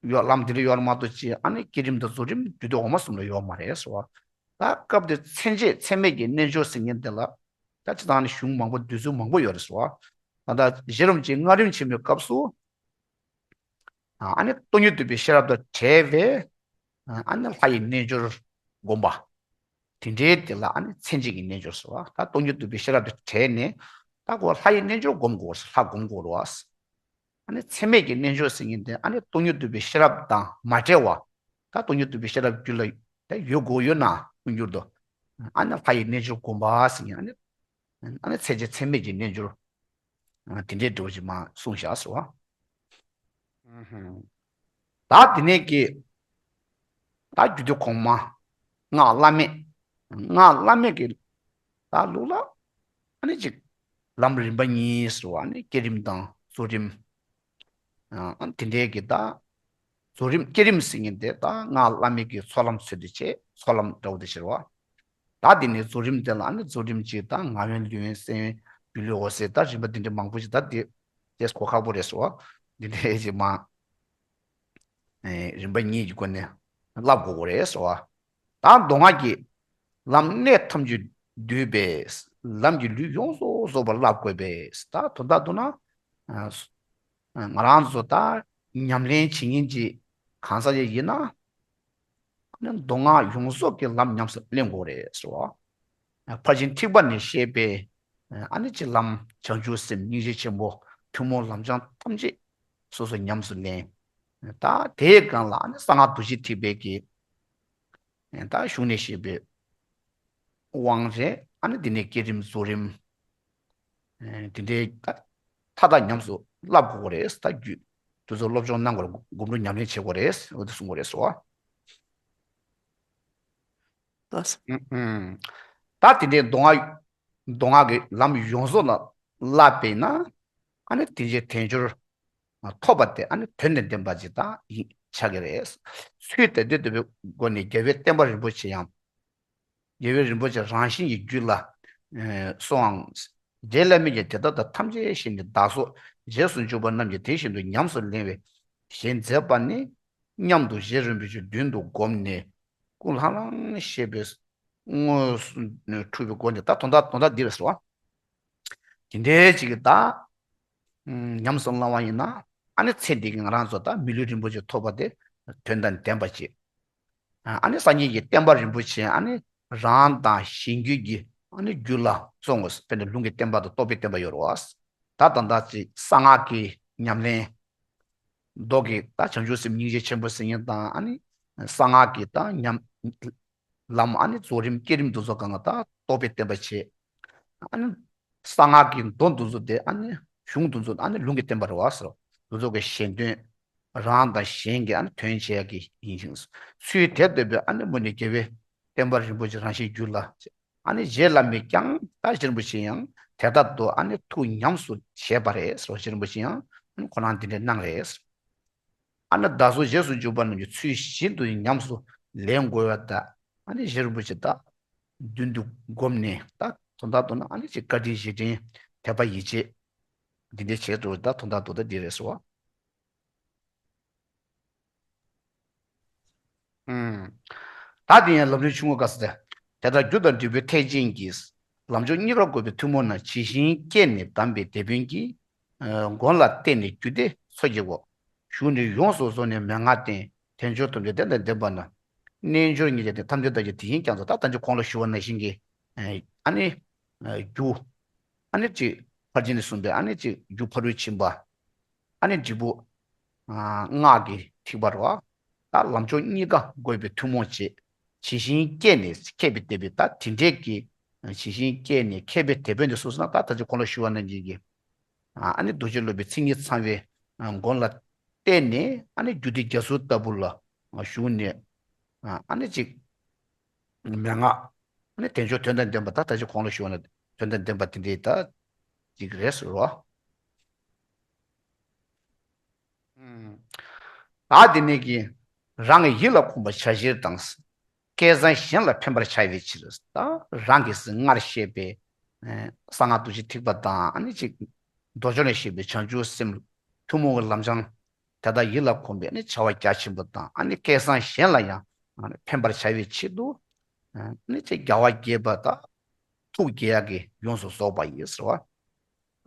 ཡོད་ལམ་དེ་འདྲ་ཡོད་མ་གཏོགས་ཅིག་ཨ་ནི་བསྐྱེད་རིམ་དང་རྫོགས་རིམ་རྒྱུད་སྡེ་འོག་མ་གསུམ་ལ་ཡོད་མ་རེད་ཟེར་བ། ད་སྐབས་དེ་མཚན་བཅས་མཚན་མེད་ཀྱི་རྣལ་འབྱོར་ཟེར་མཁན་འདི་ལ། ད་སྤྱིར་བཏང་ནི་གཞུང་མང་པོ་འདོད་ཚུལ་མང་པོ་ཡོད་རེད་ཟེར་བ། ད་ལྟ་གཞི་རིམ་གྱི་སྔགས་རིམ་ཆེན་མོའི་སྐབས་སུ། ཨ་ནི་སྟོང་ཉིད་རྟོགས་པའི་ཤེས་རབ་དང་བྲལ་བའི། ཨ་ནི་ལྷ་ཡི་རྣལ་འབྱོར་བསྒོམ་པ། དེ་འདྲའི་དེ་ལ་ཨ་ནི་མཚན་བཅས་ཀྱི་རྣལ་འབྱོར་ཟེར་བ། ད་སྟོང་ཉིད་རྟོགས་པའི་ཤེས་རབ་དང་བྲལ་ནས། ད་ཁོ་ལྷ་ཡི་རྣལ་འབྱོར་བསྒོམ་དགོས། ལྷ་བསྒོམ་དགོས་རེད་བ། ཨ་ནི་མཚན་མེད་ཀྱི་རྣལ་འབྱོར་ཟེར་མཁན་དེ་ཨ་ནི་སྟོང་ཉིད་རྟོགས་པའི་ཤེས་རབ་དང་མ་བྲལ་བ། ད་སྟོང་ཉིད་རྟོགས་པའི་ཤེས་རབ་རྒྱུད་ལ་ད་ཡོད་དགོས་ཡོད་ན་མངོན་གྱུར་དུ། ཨ་ནི་ལྷ་ཡི་རྣལ་འབྱོར་བསྒོམ་པ་ཟེར་མཁན་ཨ་ནི། ཨ་ནི་མཚན་བཅས་མཚན་མེད་ཀྱི་རྣལ་འབྱོར། དེ་འདྲའི་འགྲོ་བཞིན་མ་གསུངས་བཞག་ཟེར་བ། ད་དེ་ནས་ཀྱི། ད་རྒྱུད་སྡེ་གོང་མ། སྔགས་བླ་མེད། སྔགས་བླ་མེད་ཀྱི། ད་ལུགས་ལ། ཨ་ནི་གཅིག་ལམ་རིམ་པ་གཉིས་ཟེར་བ་ནི་བསྐྱེད་རིམ་དང་རྫོགས་རིམ། ཨ། དེ་འདྲའི་གི་ད། རྫོགས་རིམ་བསྐྱེད་རིམ་ཟེར་མཁན་དེ་ད་སྔགས་བླ་མེད་ཀྱི་ཚོགས་ལམ་ཚུལ་དུ་བྱས་ཚོགས་ལམ་འདྲ་བོ་དེ་ཟེར་བ། ད་དེ་ནས་རྫོགས་རིམ་དེ་ལ་ཨ་ནི་རྫོགས་རིམ་གཅིག་དང་ངག་དབེན་ལུས་དབེན་གསན་དབེན་སྒྱུ་ལུས་འོད་གསལ་ད་རིམ་པ་འདི་འདྲ་མང་པོ་ཞིག་ད་དེ་དེས་གོ་ཁག་པོ་རེད་ཟེར་བ། འདི་འདྲའི་ཞིག་མ། ཨེ། རིམ་པ་གཉིས་ཀྱི་སྒོ་ནས་བསླབ་དགོས་ཀྱི་རེད་ཟེར་བ། ད་མདོ་སྔགས་ཀྱི་ལམ་གནད་ཐམས་ཅད་བསྡུས་པས་ལམ་གྱི་ལུས་ཡོངས་སུ་རྫོགས་པར་བསླབ་དགོས་པས། ད་དོན་དག་ཏུ་ན། ཨ། ང་རང་ཚོ་ད་ཉམས་ལེན་བྱེད་མཁན་གྱི་གང་ཟག་ཅིག་ཡིན་ན། ཨ་ནི་མདོ་སྔགས་ཡོངས་རྫོགས་ཀྱི་ལམ་ཉམས་སུ་ལེན་དགོས་རེད་ཟེར་བ། ཕར་ཕྱིན་ཐེག་པ་ནས་བཤད་པའི། ཨ་ནི་ཅི་ལམ་བྱང་ཆུབ་སེམས་སྙིང་རྗེ་ཆེན་པོ་ཐུན་མོང་ལམ་སྦྱང་ཐམས་ཅད་སོ་སོ་ཉམས་སུ་ལེན། ད་དེའི་སྒང་ལ་ཨ་ནི་གསང་སྔགས་རྡོ་རྗེ་ཐེག་པའི་གི། ད་གཞུང་ནས་བཤད་པའི་དབང་རེད། ཨ་ནི་འདི་ནས་བསྐྱེད་རིམ་རྫོགས་རིམ། དེ་འདྲའི་མཐའ་དག་ཉམས་སུ་བསླབ་དགོས་རེད། ད་རྒྱུད་དེ་ཚོ་སློབ་སྦྱོང་གནང་དགོས་རེད། སྒོམ་སྒྲུབ་ཉམས་ལེན་བྱེད་དགོས་རེད། འོ་དེ་གསུང་དགོས་རེད་ཟེར་བ། ལགས་སོ། ད་དེ་འདྲའི་མདོ་སྔགས་མདོ་སྔགས་ཀྱི་ལམ་ཡོངས་རྫོགས་ལ་བསླབ་པས་ན། ཨ་ནི་དེ་རྗེས་དལ་འབྱོར་ཐོབ་པ་དེ་ཨ་ནི་དོན་དང་ལྡན་པ་ཅིག་ད་ཡིན་ཆགས་ཀྱི་རེད། ཚུལ་དང་ལྡན་པའི་སྒོ་ནས་རྒྱལ་བའི་བསྟན་པ་རིན་པོ་ཆེ་ཡང་། རྒྱལ་བའི་རིན་པོ་ཆེ་རང་བཞིན་གྱི་རྒྱུད་ལ་གསོའང་། རྗེ་བླ་མས་ཀྱང་དེ་དག་དང་ཐམས་ཅད་བཤད་ནས་བདག་སོགས་ རྗེས་སུ་འཇུག་པ་རྣམས་ཀྱིས་དེ་བཞིན་དུ་ཉམས་སུ་ལེན་པའི་ཞལ་མཛད་པ་ནི། སྙམ་དུ་རྗེ་རིན་པོ་ཆེ་མདུན་དུ་བསྒོམས་ནས་ཀུན་སློང་ལྷང་ལྷང་བཞེས་པས། དངོས་སུ་འཁྲུལ་པའི་སྒོ་ནས། ད་དོན་དག་དོན་དག་འདི་རེད་ཟེར་བ། དེ་འདྲའི་ཅིག་གི་ད་ཉམས་སུ་བླང་བ་ཡིན་ན། ཨ་ནི་ཚེ་འདི་གི་ང་རང་ཚོ་ད་མི་ལུས་རིན་པོ་ཆེ་ཐོབ་པ་དེ་དོན་དང་ལྡན་པ་བྱེད། ཨ་ནི་སངས་རྒྱས་ཀྱི་བསྟན་པ་རིན་པོ་ཆེ་ཨ་ནི་རང་དང་གཞན་རྒྱུད་ཀྱི་ཨ་ནི་རྒྱུད་ལ་བརྩོན་དགོས། དཔེར་ན་ལུང་གི་བསྟན་པ་དང་རྟོགས་པའི་བསྟན་པ་ཡོད་རེད་བ། ད་ད་ལྟ་ཅིག་གསང་སྔགས་ཀྱི་ཉམས་ལེན། མདོ་གི་ད་བྱང་ཆུབ་སེམས་སྙིང་རྗེ་ཆེན་པོ་ཟེར་མཁན་དང་། ཨ་ནི་གསང་སྔགས་ཀྱི་ད་ཉམས་ལམ་ཨ་ནི་རྫོགས་རིམ་བསྐྱེད་རིམ་དེ་ཚོ་གང་ག་ད་རྟོགས་པའི་བསྟན་པ་བྱེད། ཨ་ནི་གསང་སྔགས་ཀྱི་མདོ་འདི་ཚོ་དེ་ཨ་ནི་གཞུང་འདི་ཚོ་ཨ་ནི་ལུང་གི་བསྟན་པ་རེད་བ་ཟེར། འདི་ཚོ་གི་གཞན་དོན། རང་དང་གཞན་གྱི་ཨ་ནི་དོན་བྱེད་ཡ་གི་ཡིན་ཞིང་། ཚུལ་དེ་ལྟ་བུའི་ཨ་ནི་སྨོན་ནས་རྒྱལ་བའི་བསྟན་པ་རིན་པོ་ཆེ་རང་བཞིན་རྒྱུད་ལ། ཨ་ནི་རྗེ་བླ་མས་ཀྱང་ད་རྗེ་རིན་པོ་ཆེ་ཡང་དེ་ལྟར་དུ་ཨ་ནི་ཐུགས་ཉམས་སུ་བཞེས་པ་རེད་ཟེར་བ། རྗེ་རིན་པོ་ཆེ་ཡང་ཁོ་རང་དེ་འདྲའི་གནང་རེད། ཨ་ནི་བདག་སོགས་རྗེས་སུ་འཇུག་པ་རྣམས་ཀྱིས་ཚུལ་བཞིན་དུ་ཉམས་སུ་ལེན་དགོས་པ་དང་། ཨ་ནི་རྗེ་རིན་པོ་ཆེ་ད་མདུན་དུ་བསྒོམས་ནས་ད་དོན་དག་ཏུ་ན་ཨ་ནི་ཅིག་བཀའ་དྲིན་རྗེས་དྲན་དད་པ་ཡིད་ཆེས་འདི་འདྲའི་བྱས་འགྲོ་ད་དོན་དག་ཏུ་ད་འདི་རེད་ཟེར་བ། ཨུམ། ད་དེ་ཡང་ལམ་རིམ་ཆུང་ངུ་ག་ས་དེ། དེ་ལྟར་རྒྱུ་དང་འབྲས་བུའི་ཐེག་ཆེན་གྱི། ལམ་མཆོག་གཉིས་ཀ་བགོས་པའི་ཐུན་མོང་ན། ཇི་བཞིན་བསྐྱེད་ནས་གདམས་པའི་དེད་དཔོན་གྱིས། ཨ་མགོན་ལ་བརྟེན་ནས་རྒྱུད་སྡེ་མཚོ་སྐྱེས་སྒོ། ཞུགས་ནས་ཡོངས་སུ་རྫོགས་ནས་མན་ངག་བསྟན། དལ་འབྱོར་དོན་འབྱོར་དོན་དང་ལྡན་པ་ན། རྣལ་འབྱོར་གཉིས་ཀྱང་བསྟེན། ཐམས་ཅད་བདག་གིས་དེ་བཞིན་བསྐྱངས་སོ། ད་ད་ཅི་གོང་ལ་ཞུ་བ་ནང་བཞིན་གྱི། ཨ་ནི། རྒྱུ། ཨ་ནི་ཅིག་ཕར་ཕྱིན་ནས་གསུངས་པའི་ཨ་ནི་ཅིག་རྒྱུ་ཕ་རོལ་ཕྱིན་པ། ཨ་ནི་འབྲས་བུ། ཨ་སྔགས་ཀྱི་ཐེག་པ་རེད་བ། ད་ལམ་མཆོག་གཉིས་ཀ་བགོས་པའི་ཐུན་མོང་བྱེད། ཇི་བཞིན་བསྐྱེད་ནས་མཁས་པའི་དེད་དཔོན། ད་དེ་འདྲས་ཀྱི། ཇི་བཞིན་བསྐྱེད་ནས་མཁས་པའི་དེད་དཔོན་དེ་སུ་ཟེར་ན། ད་ད་ཅི་གོང་ལ་ཞུ་བ་ནང་བཞིན་གྱི། ཨ་ནི་རྡོ་རྗེ་སློབ་དཔོན་མཚན་ཉིད་ཚང་བའི་མགོན་ལ་བརྟེན་ནས། ཨ་ནི་རྒྱུད་སྡེ་རྒྱ་མཚོ་ལྟ་བུ་ལ་ཞུགས་ནས། ཨ་ནི་ཅིག་མན་ངག་ཨ་ནི་དལ་འབྱོར་དོན་དང་ལྡན་པ། ད་ད་ཅི་གོང་ལ་ཞུས་པ་ནང་དོན་དང་ལྡན་པ་དེ་འདྲའི་ད་ཅིག་རེད་ཟེར་བ། ཨུམ། ད་དེ་ནས་ཀྱི་རང་གི་ཡིད་ལ་གོམས་པ་བྱ་ཕྱིར་དང་། བསྐལ་བཟང་གཞན་ལ་ཕན་པར་བྱ་བའི་ཕྱིར། ད་རང་གིས་སྔར་བཤད་པའི་ཨ་གསང་སྔགས་རྡོ་རྗེ་ཐེག་པ་དང་། ཨ་ནི་ཅིག་མདོ་ཕྱོགས་ནས་བཤད་པའི་བྱང་ཆུབ་སེམས་ཐུན་མོང་གི་ལམ་སྦྱང་། དེ་དག་ཡིད་ལ་གོམས་པའི་ནི་བྱ་བ་རྒྱ་ཆེན་པོ་དང་། ཨ་ནི་བསྐལ་བཟང་གཞན་ལ་ཡང་ཕན་པར་བྱ་བའི་ཆེད་དུ། ཨ་ནི་ཅིག་རྒྱལ་བ་དགྱེས་པ་དང་ཐུགས་དགྱེས་ཡག་གིས་ཡོངས་སུ་རྫོགས་པ་ཡིན་ཟེར་བ།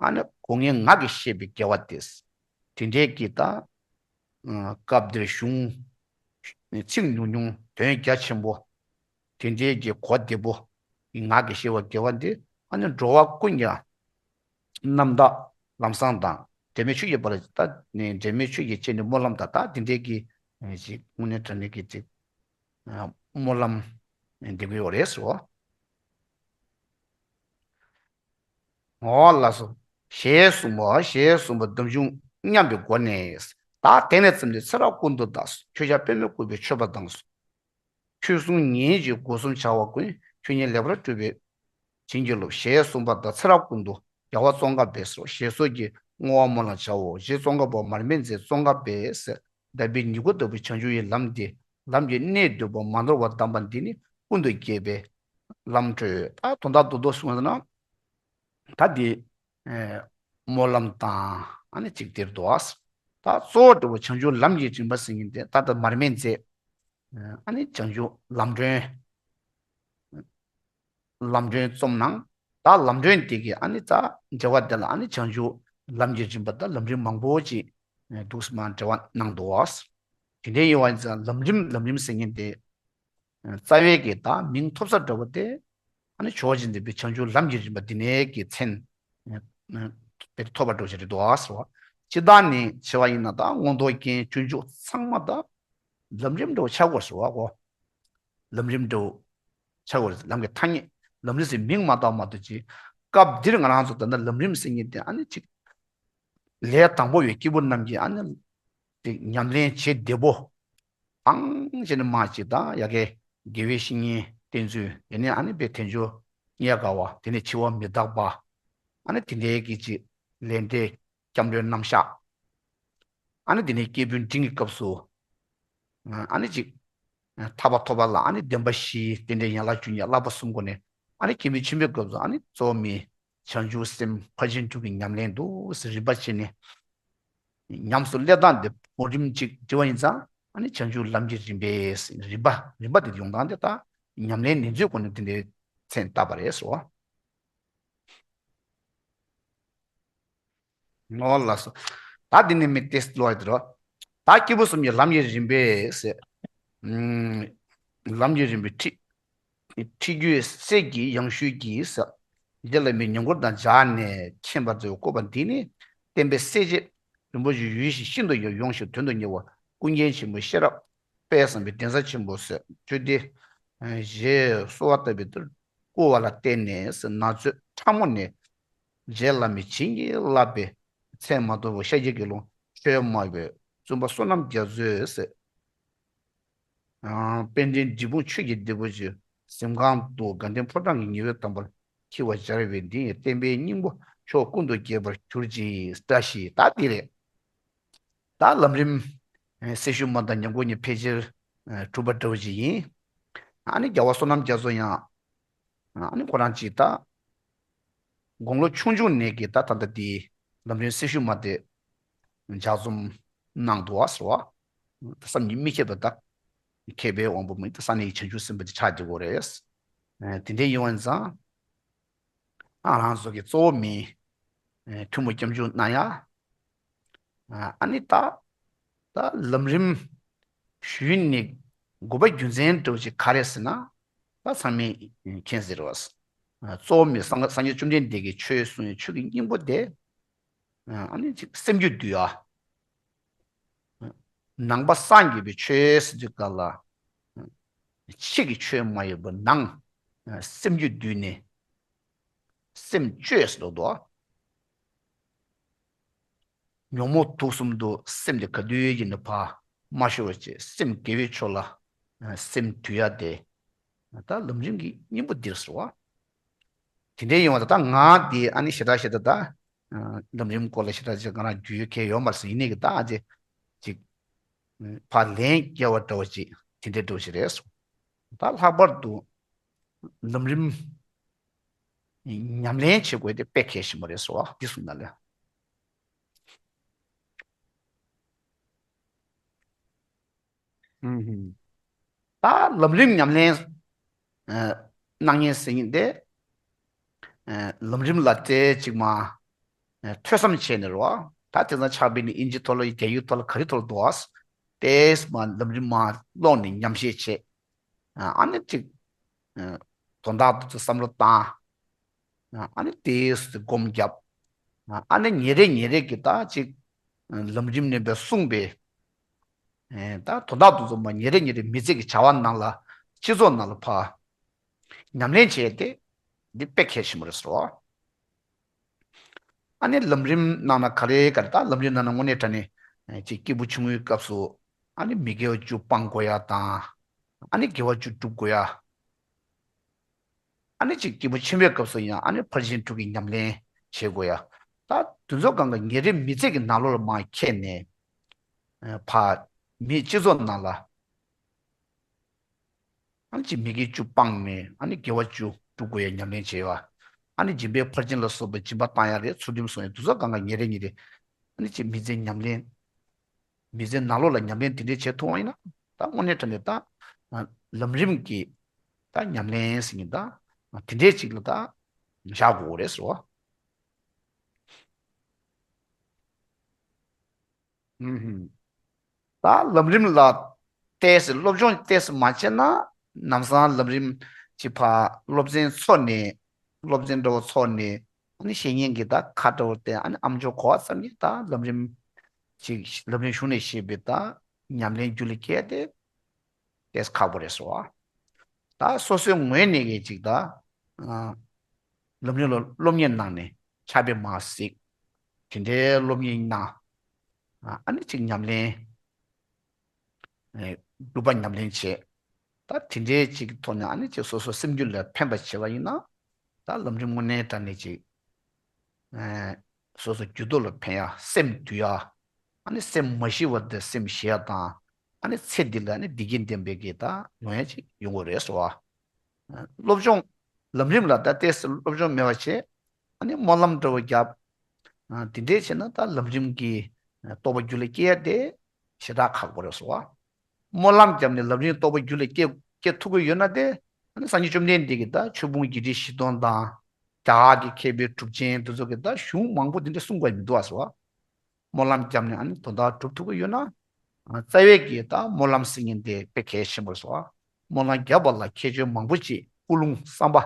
ཨ་ནི་སྒོ་ལྔའི་ངག་གིས་བཤད་པའི་དགེ་བ་དེ། དེ་འདྲའི་གི་ད་སྐབས་འདིར་གཞུང་ཚིག་ཉུང་ཉུང་དོན་རྒྱ་ཆེན་པོ། དེ་འདྲའི་གི་གོ་བདེ་པོ་ངག་གིས་བཤད་པ་དགེ་བ་འདི། ཨ་ནི་འགྲོ་བ་ཀུན་ཀྱང་རྣམ་དག་ལམ་བཟང་དང་། འབྲལ་མེད་ཆོས་ཀྱི་བར་ད་ནི་འབྲལ་མེད་ཆོས་ཀྱི་སྤྱན་ནི་སྨོན་ལམ་དང་། ད་དེ་འདྲའི་གི་ཅིག་དངོས་གནས་དྲང་གནས་ཀྱི་ཅིག་སྨོན་ལམ་འདེབས་ཀྱི་ཡོད་རེད་ཟེར་བ། འོ་ལགས་སོ། ཞེས་གསུངས་པ། ཞེས་གསུངས་པ་སྡོམ་འབྱུང་མཉམ་པའི་སྒོ་ནས། ད་དེ་ནས་བརྩམས་ཏེ་ཚེ་རབས་ཀུན་ཏུ་བདག་སོགས། ཁྱོད་ཅག་པདྨས་བསྐོར་བའི་མཆོད་པ་དང་། ཆོས་སྲུང་ཉན་ཅིང་སྒོ་གསུམ་བྱ་བ་ཀུན། ཆོས་ཉིད་ལེགས་པར་སྒྲུབ་པའི་བྱིན་གྱིས་རློབས། ཞེས་གསུངས་པ་དང་། ཚེ་རབས་ཀུན་ཏུ་རྒྱལ་བ་ཙོང་ཁ་པས་སོ། ཞེས་སོགས་ཀྱི་བསྔོ་བ་སྨོན་ལམ་བྱའོ། རྗེ་ཙོང་ཁ་པ་མར་མེ་མཛད་ཙོང་ཁ་པས་ཟེར། འདམ་བུའི་ཉི་གུ་ལྟ་བུའི་བྱང་ཆུབ་ཀྱི་ལམ་འདི། ལམ་གྱི་གནད་བསྡུས་པ་མ་ནོར་བར་གདམས་པ་འདི་ནི་ཀུན་ཏུ་རྒྱས་པའི་ལམ་བགྲོད། ད་དོན་དག་རྡོག་རྡོག་གསུངས་ན། ད་འདི་ཨེ་སྨོན་ལམ་དང་ཨ་ནི་ཅིག་དེར་འདུག་ཨ། ད་གཙོ་བོ་དེ་བོ་བྱང་ཆུབ་ལམ་གྱི་རིམ་པ་ཟེར་མཁན་དེ། ད་ལྟ་མར་མེ་མཛད། ཨ་ནི་བྱང་ཆུབ་ལམ་སྒྲོན། ལམ་སྒྲོན་རྩོམ་གནང་། ད་ལམ་སྒྲོན་དེ་གི་ཨ་ནི་ད་འགྲེལ་བ་དེ་ལ་ཨ་ནི་བྱང་ཆུབ་ལམ་གྱི་རིམ་པ་དང་ལམ་རིམ་མང་པོ་ཅིག་འདུག་སེ་མར་འགྲེལ་བ་གནང་འདུག་ཨ། དེ་འདྲའི་ཡོད་པ་ཡིན་ཙང་ལམ་རིམ་ལམ་རིམ་ཟེར་མཁན་དེ། རྩ་བའི་གི་ད་མིང་ཐོབ་ས་འདྲ་བོ་དེ། ཨ་ནི་ཇོ་བོ་རྗེ་འདི་པའི་བྱང་ཆུབ་ལམ་གྱི་རིམ་པ་འདི་ནས་ཀྱི་མཚན་དེ་ཐོབ་པ་འགྲོ་བཞིན་རེད་འདུག་ཨ་ཟེར་བ། སྤྱིར་བཏང་ནས་བྱས་པ་ཡིན་ན་ད་མངོན་རྟོགས་རྒྱན་སྤྱོད་འཇུག་ཚང་མ་ད་ལམ་རིམ་འདྲ་བོ་ཆགས་དགོས་ཟེར་བ་གོ། ལམ་རིམ་འདྲ་བོ་ཆགས་དགོས་རེད། ལམ་གྱི་ཐ་སྙད། ལམ་རིམ་ཟེར་མིང་མ་བཏགས་མ་གཏོགས་ཅིག་སྐབས་འདིར་ང་རང་ཚོ་ད་ལྟ་ལམ་རིམ་ཟེར་མཁན་དེ་ཨ་ནི་ཅིག་ལས་དང་པོ་བའི་སྐྱེས་བུ་རྣམས་ཀྱིས་ཨ་ནི་དེ་ཉམས་ལེན་བྱེད་བདེ་པོ། ཨང་ཅེ་ནི་མ་ཅིག་དང་ཡ་གི་དགེ་བའི་བཤེས་གཉེན་བསྟེན་ཚུལ། ཡ་ནི་ཨ་ནི་པའི་དལ་འབྱོར་རྙེད་དཀའ་བ། དེ་ནས་འཆི་བ་མི་རྟག་པ། ཨ་ནི་དེ་འདྲའི་གི་ཅིག་ལས་འབྲས་སྐྱབས་འགྲོའི་རྣམ་གཞག་ཨ་ནི་དེ་ནས་སྐྱེས་བུ་འབྲིང་གི་སྐབས་སུ། ཨ་ནི་ཅིག་ཐར་པ་ཐོབ་པ་ལ་ཨ་ནི་བདེན་པ་བཞི། རྟེན་འབྲེལ་ཡན་ལག་བཅུ་གཉིས། བསླབ་པ་གསུམ་སྒོ་ནས། ཨ་ནི་སྐྱེས་བུ་ཆེན་པོའི་སྐབས་སུ་ཨ་ནི་གཙོ་བོ་མི་ བྱང་ཆུབ་སེམས་ཕར་ཕྱིན་དྲུག་གི་ཉམས་ལེན་དུ་རིམ་པ་བྱས་ནས། ཉམས་སུ་ལེན་སྟངས་དེ་གོ་རིམ་གཅིག་བྲིས་པ་ཡིན་ཙང་ཨ་ནི་བྱང་ཆུབ་ལམ་གྱི་རིམ་པའི་རིམ་པ་རིམ་པ་དེ་ཡོང་སྟངས་དེ་ད་ཉམས་ལེན་ནུས་ཚོད་སྐོར་ནས་དེ་འདྲའི་མཚན་བཏགས་པ་རེད་ཟེར་བ། ཨོ་ལགས་སོ། ད་འདི་ནས་མི་ཏེ་ལོ་ཡ་དེ་རོ། ད་སྐྱེས་བུ་གསུམ་གྱི་ལམ་གྱི་རིམ་པས་ཟེར། ཨུམ། ལམ་གྱི་རིམ་པའི་ཁྲིད། ཁྲིད་རྒྱུའི་གསེར་གྱི་ཡང་ཤུལ་གྱིས་ཟེར། རྗེ་བླ་མའི་ཉམས་མགུར་དང་སྦྱར་ནས་མཁྱེན་པར་མཛད་པའི་བཀོད་པ་འདི་ནི་བསྟན་པའི་གསལ་བྱེད་རིན་པོ་ཆེ་ཡུལ་ཤིང་ཤིན་ཏུ་ཡོངས་ཤིང་དོན་དུ་གཉེར་བ་ཀུན་མཁྱེན་ཆེན་པོ་ཤེས་རབ་དཔལ་བཟང་པོའི་གདན་ས་ཆེན་པོ་ཟེར་ཆོས་སྡེ་ཞེས་གསོལ་བ་བཏབ་པའི་བསྐུལ་བ་ལ་བརྟེན་ནས་ཟེར་ན་ཚོད་ཕྲ་མོ་ནས། རྗེ་བླ་མའི་བྱིན་གྱིས་བརླབས་པའི་ཚད་མ་དོ་བོ་ཤཱཀྱའི་དགེ་སློང་ཆོས་སྨྲ་བའི་བཙུན་པ་བསོད་ནམས་རྒྱ་མཚོས་ཟེར། ཨ། དཔལ་ལྡན་འབྲས་སྤུངས་ཆོས་ཀྱི་སྡེ་པ་ཞིག་གཟིམ་ཁང་དུ་དགའ་ལྡན་ཕོ་བྲང་གི་ཉི་འོད་དམ་པར་འཁྱིལ་བར་སྦྱར་བའི་འདི་ཡི་བསྟན་པའི་སྙིང་པོ་ཕྱོགས་ཀུན་ཏུ་རྒྱས་པར་གྱུར་ཅིག་བཀྲ་ཤིས་ད་འདི་རེད། ད་ལམ་རིམ་གསེར་ཞུན་མ་དང་ཉམས་མགུར་གཉིས་ཕལ་ཆེར་གྲུབ་པ་འདྲ་བོ་ཞིག་ཡིན། ཨ་ནི་རྒྱལ་བ་བསོད་ནམས་རྒྱ་མཚོ་ཡང་ཨ་ནི་ཁོ་རང་ཅིག་ད་དགུང་ལོ་ཆུང་ཆུང་ནས་ཀྱི་ད་ད་ལྟ་དེ་ལམ་རིམ་གསེར་ཞུན་མ་དེ་ལྗགས་རྩོམ་གནང་འདུག་བ་ཟེར་བ། བསམ་གྱིས་མི་ཁྱབ་པ་ད་མཁས་པའི་དབང་པོ་མི་ད་ས་གནས་ཀྱི་བྱང་ཆུབ་སེམས་དཔའ་དེ་ཆགས་བསྡད་ཡོད་རེད། དེ་འདྲའི་ཡིན་པ་ཙང་། ཨ་རང་ཚོ་གི་གཙོ་བོ་མི་ཐུན་མོང་སྐྱབས་འཇུག་གནང་ཡ། ཨ་ནི་ད་ད་ལམ་རིམ་ཞུས་ནས་དགོས་པ་རྒྱུ་མཚན་འདྲ་བོ་ཅིག་ག་རེ་ཟེར་ན། ད་ཚང་མས་མཁྱེན་གསལ་རེད་བ། གཙོ་བོ་མི་སངས་སངས་རྒྱས་བཅོམ་ལྡན་འདས་ཀྱིས་ཆོས་གསུངས་ཡ་ཆོས་ཀྱི་སྙིང་པོ་དེ། ཨ་ནི་ཅིག་སེམས་རྒྱུད་འདུལ་ཡ། ནང་པ་སངས་རྒྱས་པའི་ཆོས་ཟེར་དུས་སྐབས་ལ། ཕྱི་གི་ཆོས་མ་ཡིན་པ་ནང་སེམས་རྒྱུད་འདུལ་ནས་སེམས་བཅོས་ཟེར་དོ། ཉོན་མོངས་དུག་གསུམ་དུ་སེམས་དེ་ག་དུས་ཡིན་ན་ཕར་མ་ཤོར་བ་བྱས་སེམས་དགེ་བའི་ཕྱོགས་ལ་སེམས་འདུལ་ཡ་དེ། ད་ལམ་རིམ་གྱི་སྙིང་པོ་འདིར་ཟེར་བ། དེ་འདྲའི་ཡོང་བ་ད་ང་དེ་ཨ་ནི་ཞེ་དྲག་ཞེ་དྲག་ད། ལམ་རིམ་སྐོར་ལ་ཞེ་དྲག་ཅིག་ང་རང་རྒྱུས་ཡོད་མཁན་ཡོད་མ་རེད་ཟེར་ཡིན་ནའི་གི་ད་ཨ་ཅེ་ཅིག་ཕར་ལན་བརྒྱབ་པ་འདྲ་བོ་ཅིག་དེ་འདྲའི་འདྲ་བོ་ཞིག་རེད་སོང་། ད་ལྷག་པར་དུ་ལམ་རིམ་ཉམས་ལེན་བྱེད་དགོས་དེ་དཔེ་གལ་ཆེན་པོ་རེད་ཟེར་བ་འདི་གསུངས་ན་ལས། ད་ལམ་རིམ་ཉམས་ལེན་གནང་མཁན་ཟེར་མཁན་དེ་ལམ་རིམ་ལ་དེ་གཅིག་མ་ཐོས་བསམ་བྱས་ནས་རོ། ད་དེ་ཚང་ཆགས་པའི་ནི་ཨིན་ཇི་ཐོག་ལ་རྒྱ་ཡིག་ཐོག་ལ་ག་རེ་ཐོག་ལ་འདུག་ཨ། དེས་མ་ལམ་རིམ་མ་ཀློག་ནས་ཉམས་བཞེས་བྱས། ཨ་ནི་གཅིག་དོན་དག་དེ་ཚོ་བསམ་བློ་བཏང་། ཨ་ནི་དེས་སྒོམ་བརྒྱབ། ཨ་ནི་ཉིན་རེ་ཉིན་རེ་གི་ད་གཅིག་ལམ་རིམ་ནས་པའི་གསུངས་པའི། ད་དོན་དག་དེ་ཚོ་མ་ཉིན་རེ་ཉིན་རེ་མི་ཚེ་གི་བྱ་བ་ནང་ལ་སྤྱི་ཚོགས་ནང་ལ་ཕར་ཉམས་ལེན་བྱས་ཏེ་འདི་དཔེ་གལ་ཆེན་པོ་རེད་ཟེར་བ། ཨ་ནི་ལམ་རིམ་ནང་ན་ག་རེ་ག་རེ་ད་ལམ་རིམ་ནང་ན་དངོས་གནས་དྲང་གནས་ཅིག་སྐྱེས་བུ་ཆུང་ངུའི་སྐབས་སུ་ཨ་ནི་མི་དགེ་བ་བཅུ་སྤང་དགོས་ཡ་དང་། ཨ་ནི་དགེ་བ་བཅུ་སྒྲུབ་དགོས་ཡ། ཨ་ནི་ཅིག་སྐྱེས་བུ་ཆེན་པོའི་སྐབས་སུ་ཡང་ཨ་ནི་ཕར་ཕྱིན་དྲུག་གི་ཉམས་ལེན་བྱེད་དགོས་ཡ། ད་དུས་ཚོད་གང་ག་ཉིན་རེ་མི་ཚེ་གི་ནང་ལོགས་ལ་མར་འཁྱེར་ནས། ཕར་མིའི་སྤྱི་ཚོགས་ནང་ལ་ཨ་ནི་ཅིག་མི་དགེ་བཅུ་སྤངས་ནས་ཨ་ནི་དགེ་བ་བཅུ་སྒྲུབ་དགོས་ཡ་ཉམས་ལེན་བྱེད་ཡ། ཨ་ནི་སྦྱིན་པའི་ཕར་ཕྱིན་ལ་སོགས་པའི་སྦྱིན་པ་བཏང་ཡ་རེད་ཚུལ་ཁྲིམས་སྲུང་ཡ་དུས་ཚོད་གང་ག་ཉིན་རེ་ཉིན་རེ་ཨ་ནི་ཅིག་མི་ཚེ་ཉམས་ལེན། མི་ཚེ་ནང་ལོགས་ལ་ཉམས་ལེན་དེ་འདྲས་བྱེད་ཐུབ་པ་ཡིན་ན་ད་དངོས་གནས་དྲང་གནས་ད་ལམ་རིམ་གྱི་ད་ཉམས་ལེན་ཟེར་མཁན་ད་དེ་འདྲས་ཅིག་ལ་ད་བཞག་དགོས་རེད་ཟེར་བ། ད་ལམ་རིམ་ལ་ཏོག་ཙམ་སློབ་སྦྱོང་ཏོག་ཙམ་མ་བྱས་ན་ནམ་སང་ལམ་རིམ་གྱི་ཕར་སློབ་ཚན་འཚོགས་ནས་སློབ་ཚན་འདྲ་བོ་འཚོགས་ནས། ཨ་ནི་བཤེས་གཉེན་གྱིས་ད་ཁ་འདྲ་བོ་བསྟན་ཨ་ནི་ཨམ་ཅོག་གོ་བ་ཙམ་གྱིས་ད་ལམ་རིམ་ཅིག་ལམ་རིམ་གཞུང་ནས་བཤད་པའི་ད་ཉམས་ལེན་རྒྱུད་ལ་སྐྱེས་ཏེ་ཏོག་ཙམ་ཁག་པོ་རེད་ཟེར་བ། ད་སོ་སོའི་ངོས་ནས་ཀྱི་ཅིག་ད་ལམ་རིམ་ལ་སློབ་གཉེར་གནང་ནས་ཕྱག་དཔེ་མར་གཟིགས། དེ་འདྲའི་སློབ་གཉེར་གནང་། ཨ་ནི་ཅིག་ཉམས་ལེན། སྒྲུབ་པ་ཉམས་ལེན་བྱེད། ད་དེ་འདྲའི་ཅིག་གི་ཐོག་ནས་ཨ་ནི་ཅིག་སོ་སོ་སེམས་རྒྱུད་ལ་ཕན་པ་བྱེད་པ་ཡིན་ན། ད་ལམ་རིམ་དངོས་གནས་དྲང་གནས་ཅིག་སོ་སོ་རྒྱུད་ཐོག་ལ་ཕན་ཡ་སེམས་འདུལ་ཡ། ཨ་ནི་སེམས་མ་ཞི་བ་དེ་སེམས་ཞི་ཡ་དང་། ཨ་ནི་ཚེ་འདི་ལ་ཨ་ནི་བདེ་སྐྱིད་ལྡན་པའི་གི་ད་ཡོང་ཡ་ཅིག་ཡོང་གི་རེད་ཟེར་བ། སློབ་སྦྱོང་། ལམ་རིམ་ལ་ད་ཏོག་ཙམ་སློབ་སྦྱོང་མེད་པ་བྱས། ཨ་ནི་སྨོན་ལམ་འདྲ་བོ་བརྒྱབ། ཨ། དེ་འདྲས་བྱས་ན་ད་ལམ་རིམ་གྱི་རྟོགས་པ་རྒྱུད་ལ་སྐྱེ་ཡ་དེ་ཞེ་དྲག་ཁག་པོ་རེད་ཟེར་བ། སྨོན་ལམ་བརྒྱབ་ནས་ལམ་རིམ་རྟོགས་པ་རྒྱུད་ལ་སྐྱེ་སྐྱེ་ཐུབ་ཀྱི་ཡོད་ན་དེ། ཨ་ནི་སངས་རྒྱས་བཅོམ་ལྡན་འདས་ཀྱིས་ད་ཆོས་ཕུང་བརྒྱད་ཁྲི་བཞི་སྟོང་དང་། རྒྱ་གར་གྱི་མཁས་པའི་གྲུབ་ཆེན་དེ་ཚོ་གིས་ད་གཞུང་མང་པོ་དེ་འདྲས་གསུང་དགོས་མི་འདུག་ཟེར་བ། སྨོན་ལམ་བརྒྱབ་ནས་ཨ་ནི་དོན་དག་སྒྲུབ་ཐུབ་ཀྱི་ཡོད་ན། རྩ་བའི་གི་ད་སྨོན་ལམ་ཟེར་མཁན་དེ་དཔེ་གལ་ཆེན་པོ་རེད་ཟེར་བ། སྨོན་ལམ་བརྒྱབ་པ་ལ་ཁྱད་ཆོས་མང་པོ་ཅིག་ཀུན་སློང་བསམ་པ་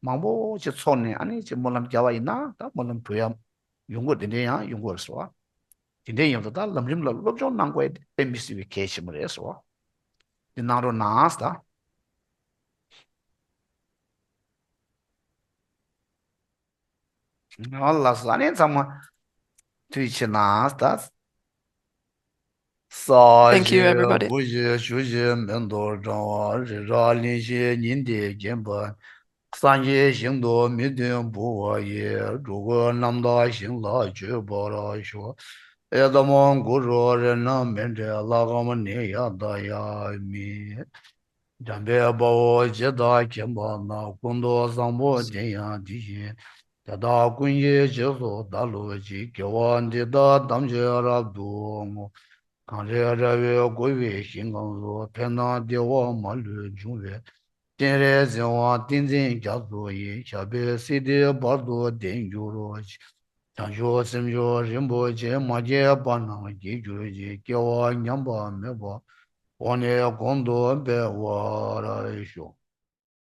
མང་པོ་ཅིག་ཚོགས་ནས། ཨ་ནི་ཅིག་སྨོན་ལམ་བརྒྱབ་པ་ཡིན་ན་ད་སྨོན་ལམ་འགྲུབ་ཡ་ཡོང་གི་ཡོད། དེ་འདྲས་ཡང་ཡོང་གི་ཡོད་རེད་ཟེར་བ། དེ་འདྲས་ཡིན་དུས་ད་ལམ་རིམ་ལ་སློབ་སྦྱོང་གནང་དགོས་ཡ་དེ་དཔེ་མི་སྲིད་པའི་གལ་ཆེན་པོ་རེད་ཟེར་བ། དེ་གནང་རོགས་གནང་ཟེར། ལགས་སོ། ཨ་ནི་ཚང་མ་ཐུགས་རྗེ་གནང་། ད་ས་Thank you, གཞི་everybody. སྒོ་བཞི་ཆུ་བཞི་མེ་འདོར་གྲང་བ། རི་རབ་གླིང་བཞི་ཉི་ཟླས་བརྒྱན་པ། སངས་རྒྱས་ཞིང་དུ་མི་མཐུན་བུང་བ་ཡི། འགྲོ་ཀུན་རྣམ་དག་ཞིང་ལ་སྤྱོད་པར་ཤོག་ཨེ་དམ་གུ་རུ་རཏྣ་མཎྜལ། ལྷ་ཁང་ནི་ཡ་ད་ཡ་མི། འཇམ་དཔལ་དཔའ་བོས་ཇི་ལྟར་མཁྱེན་པ་ན། ཀུན་ཏུ་བཟང་པོ་དེ་ཡང་དེ་བཞིན་ཏེ། དེ་དག་ཀུན་གྱི་རྗེས་སུ་བདག་སློབ་ཅིང་། དགེ་བ་འདི་དག་ཐམས་ཅད་རབ་ཏུ་བསྔོ། གངས་རི་ར་བས་བསྐོར་བའི་ཞིང་ཁམས་སུ། ཕན་དང་བདེ་བ་མ་ལུས་འབྱུང་བའི། སྤྱན་རས་གཟིགས་དབང་ཏིང་འཛིན་རྒྱ་མཚོ་ཡི། ཞབས་པད་སྲིད་མཐའི་བར་དུ་བརྟན་གྱུར་ཅིག་བྱང་ཆུབ་སེམས་མཆོག་རིན་པོ་ཆེ། མ་སྐྱེས་པ་རྣམས་སྐྱེ་གྱུར་ཅིག་སྐྱེ་བ་ཉམས་པ་མེད་པར། གོང་ནས་གོང་དུ་འཕེལ་བར་ཤོག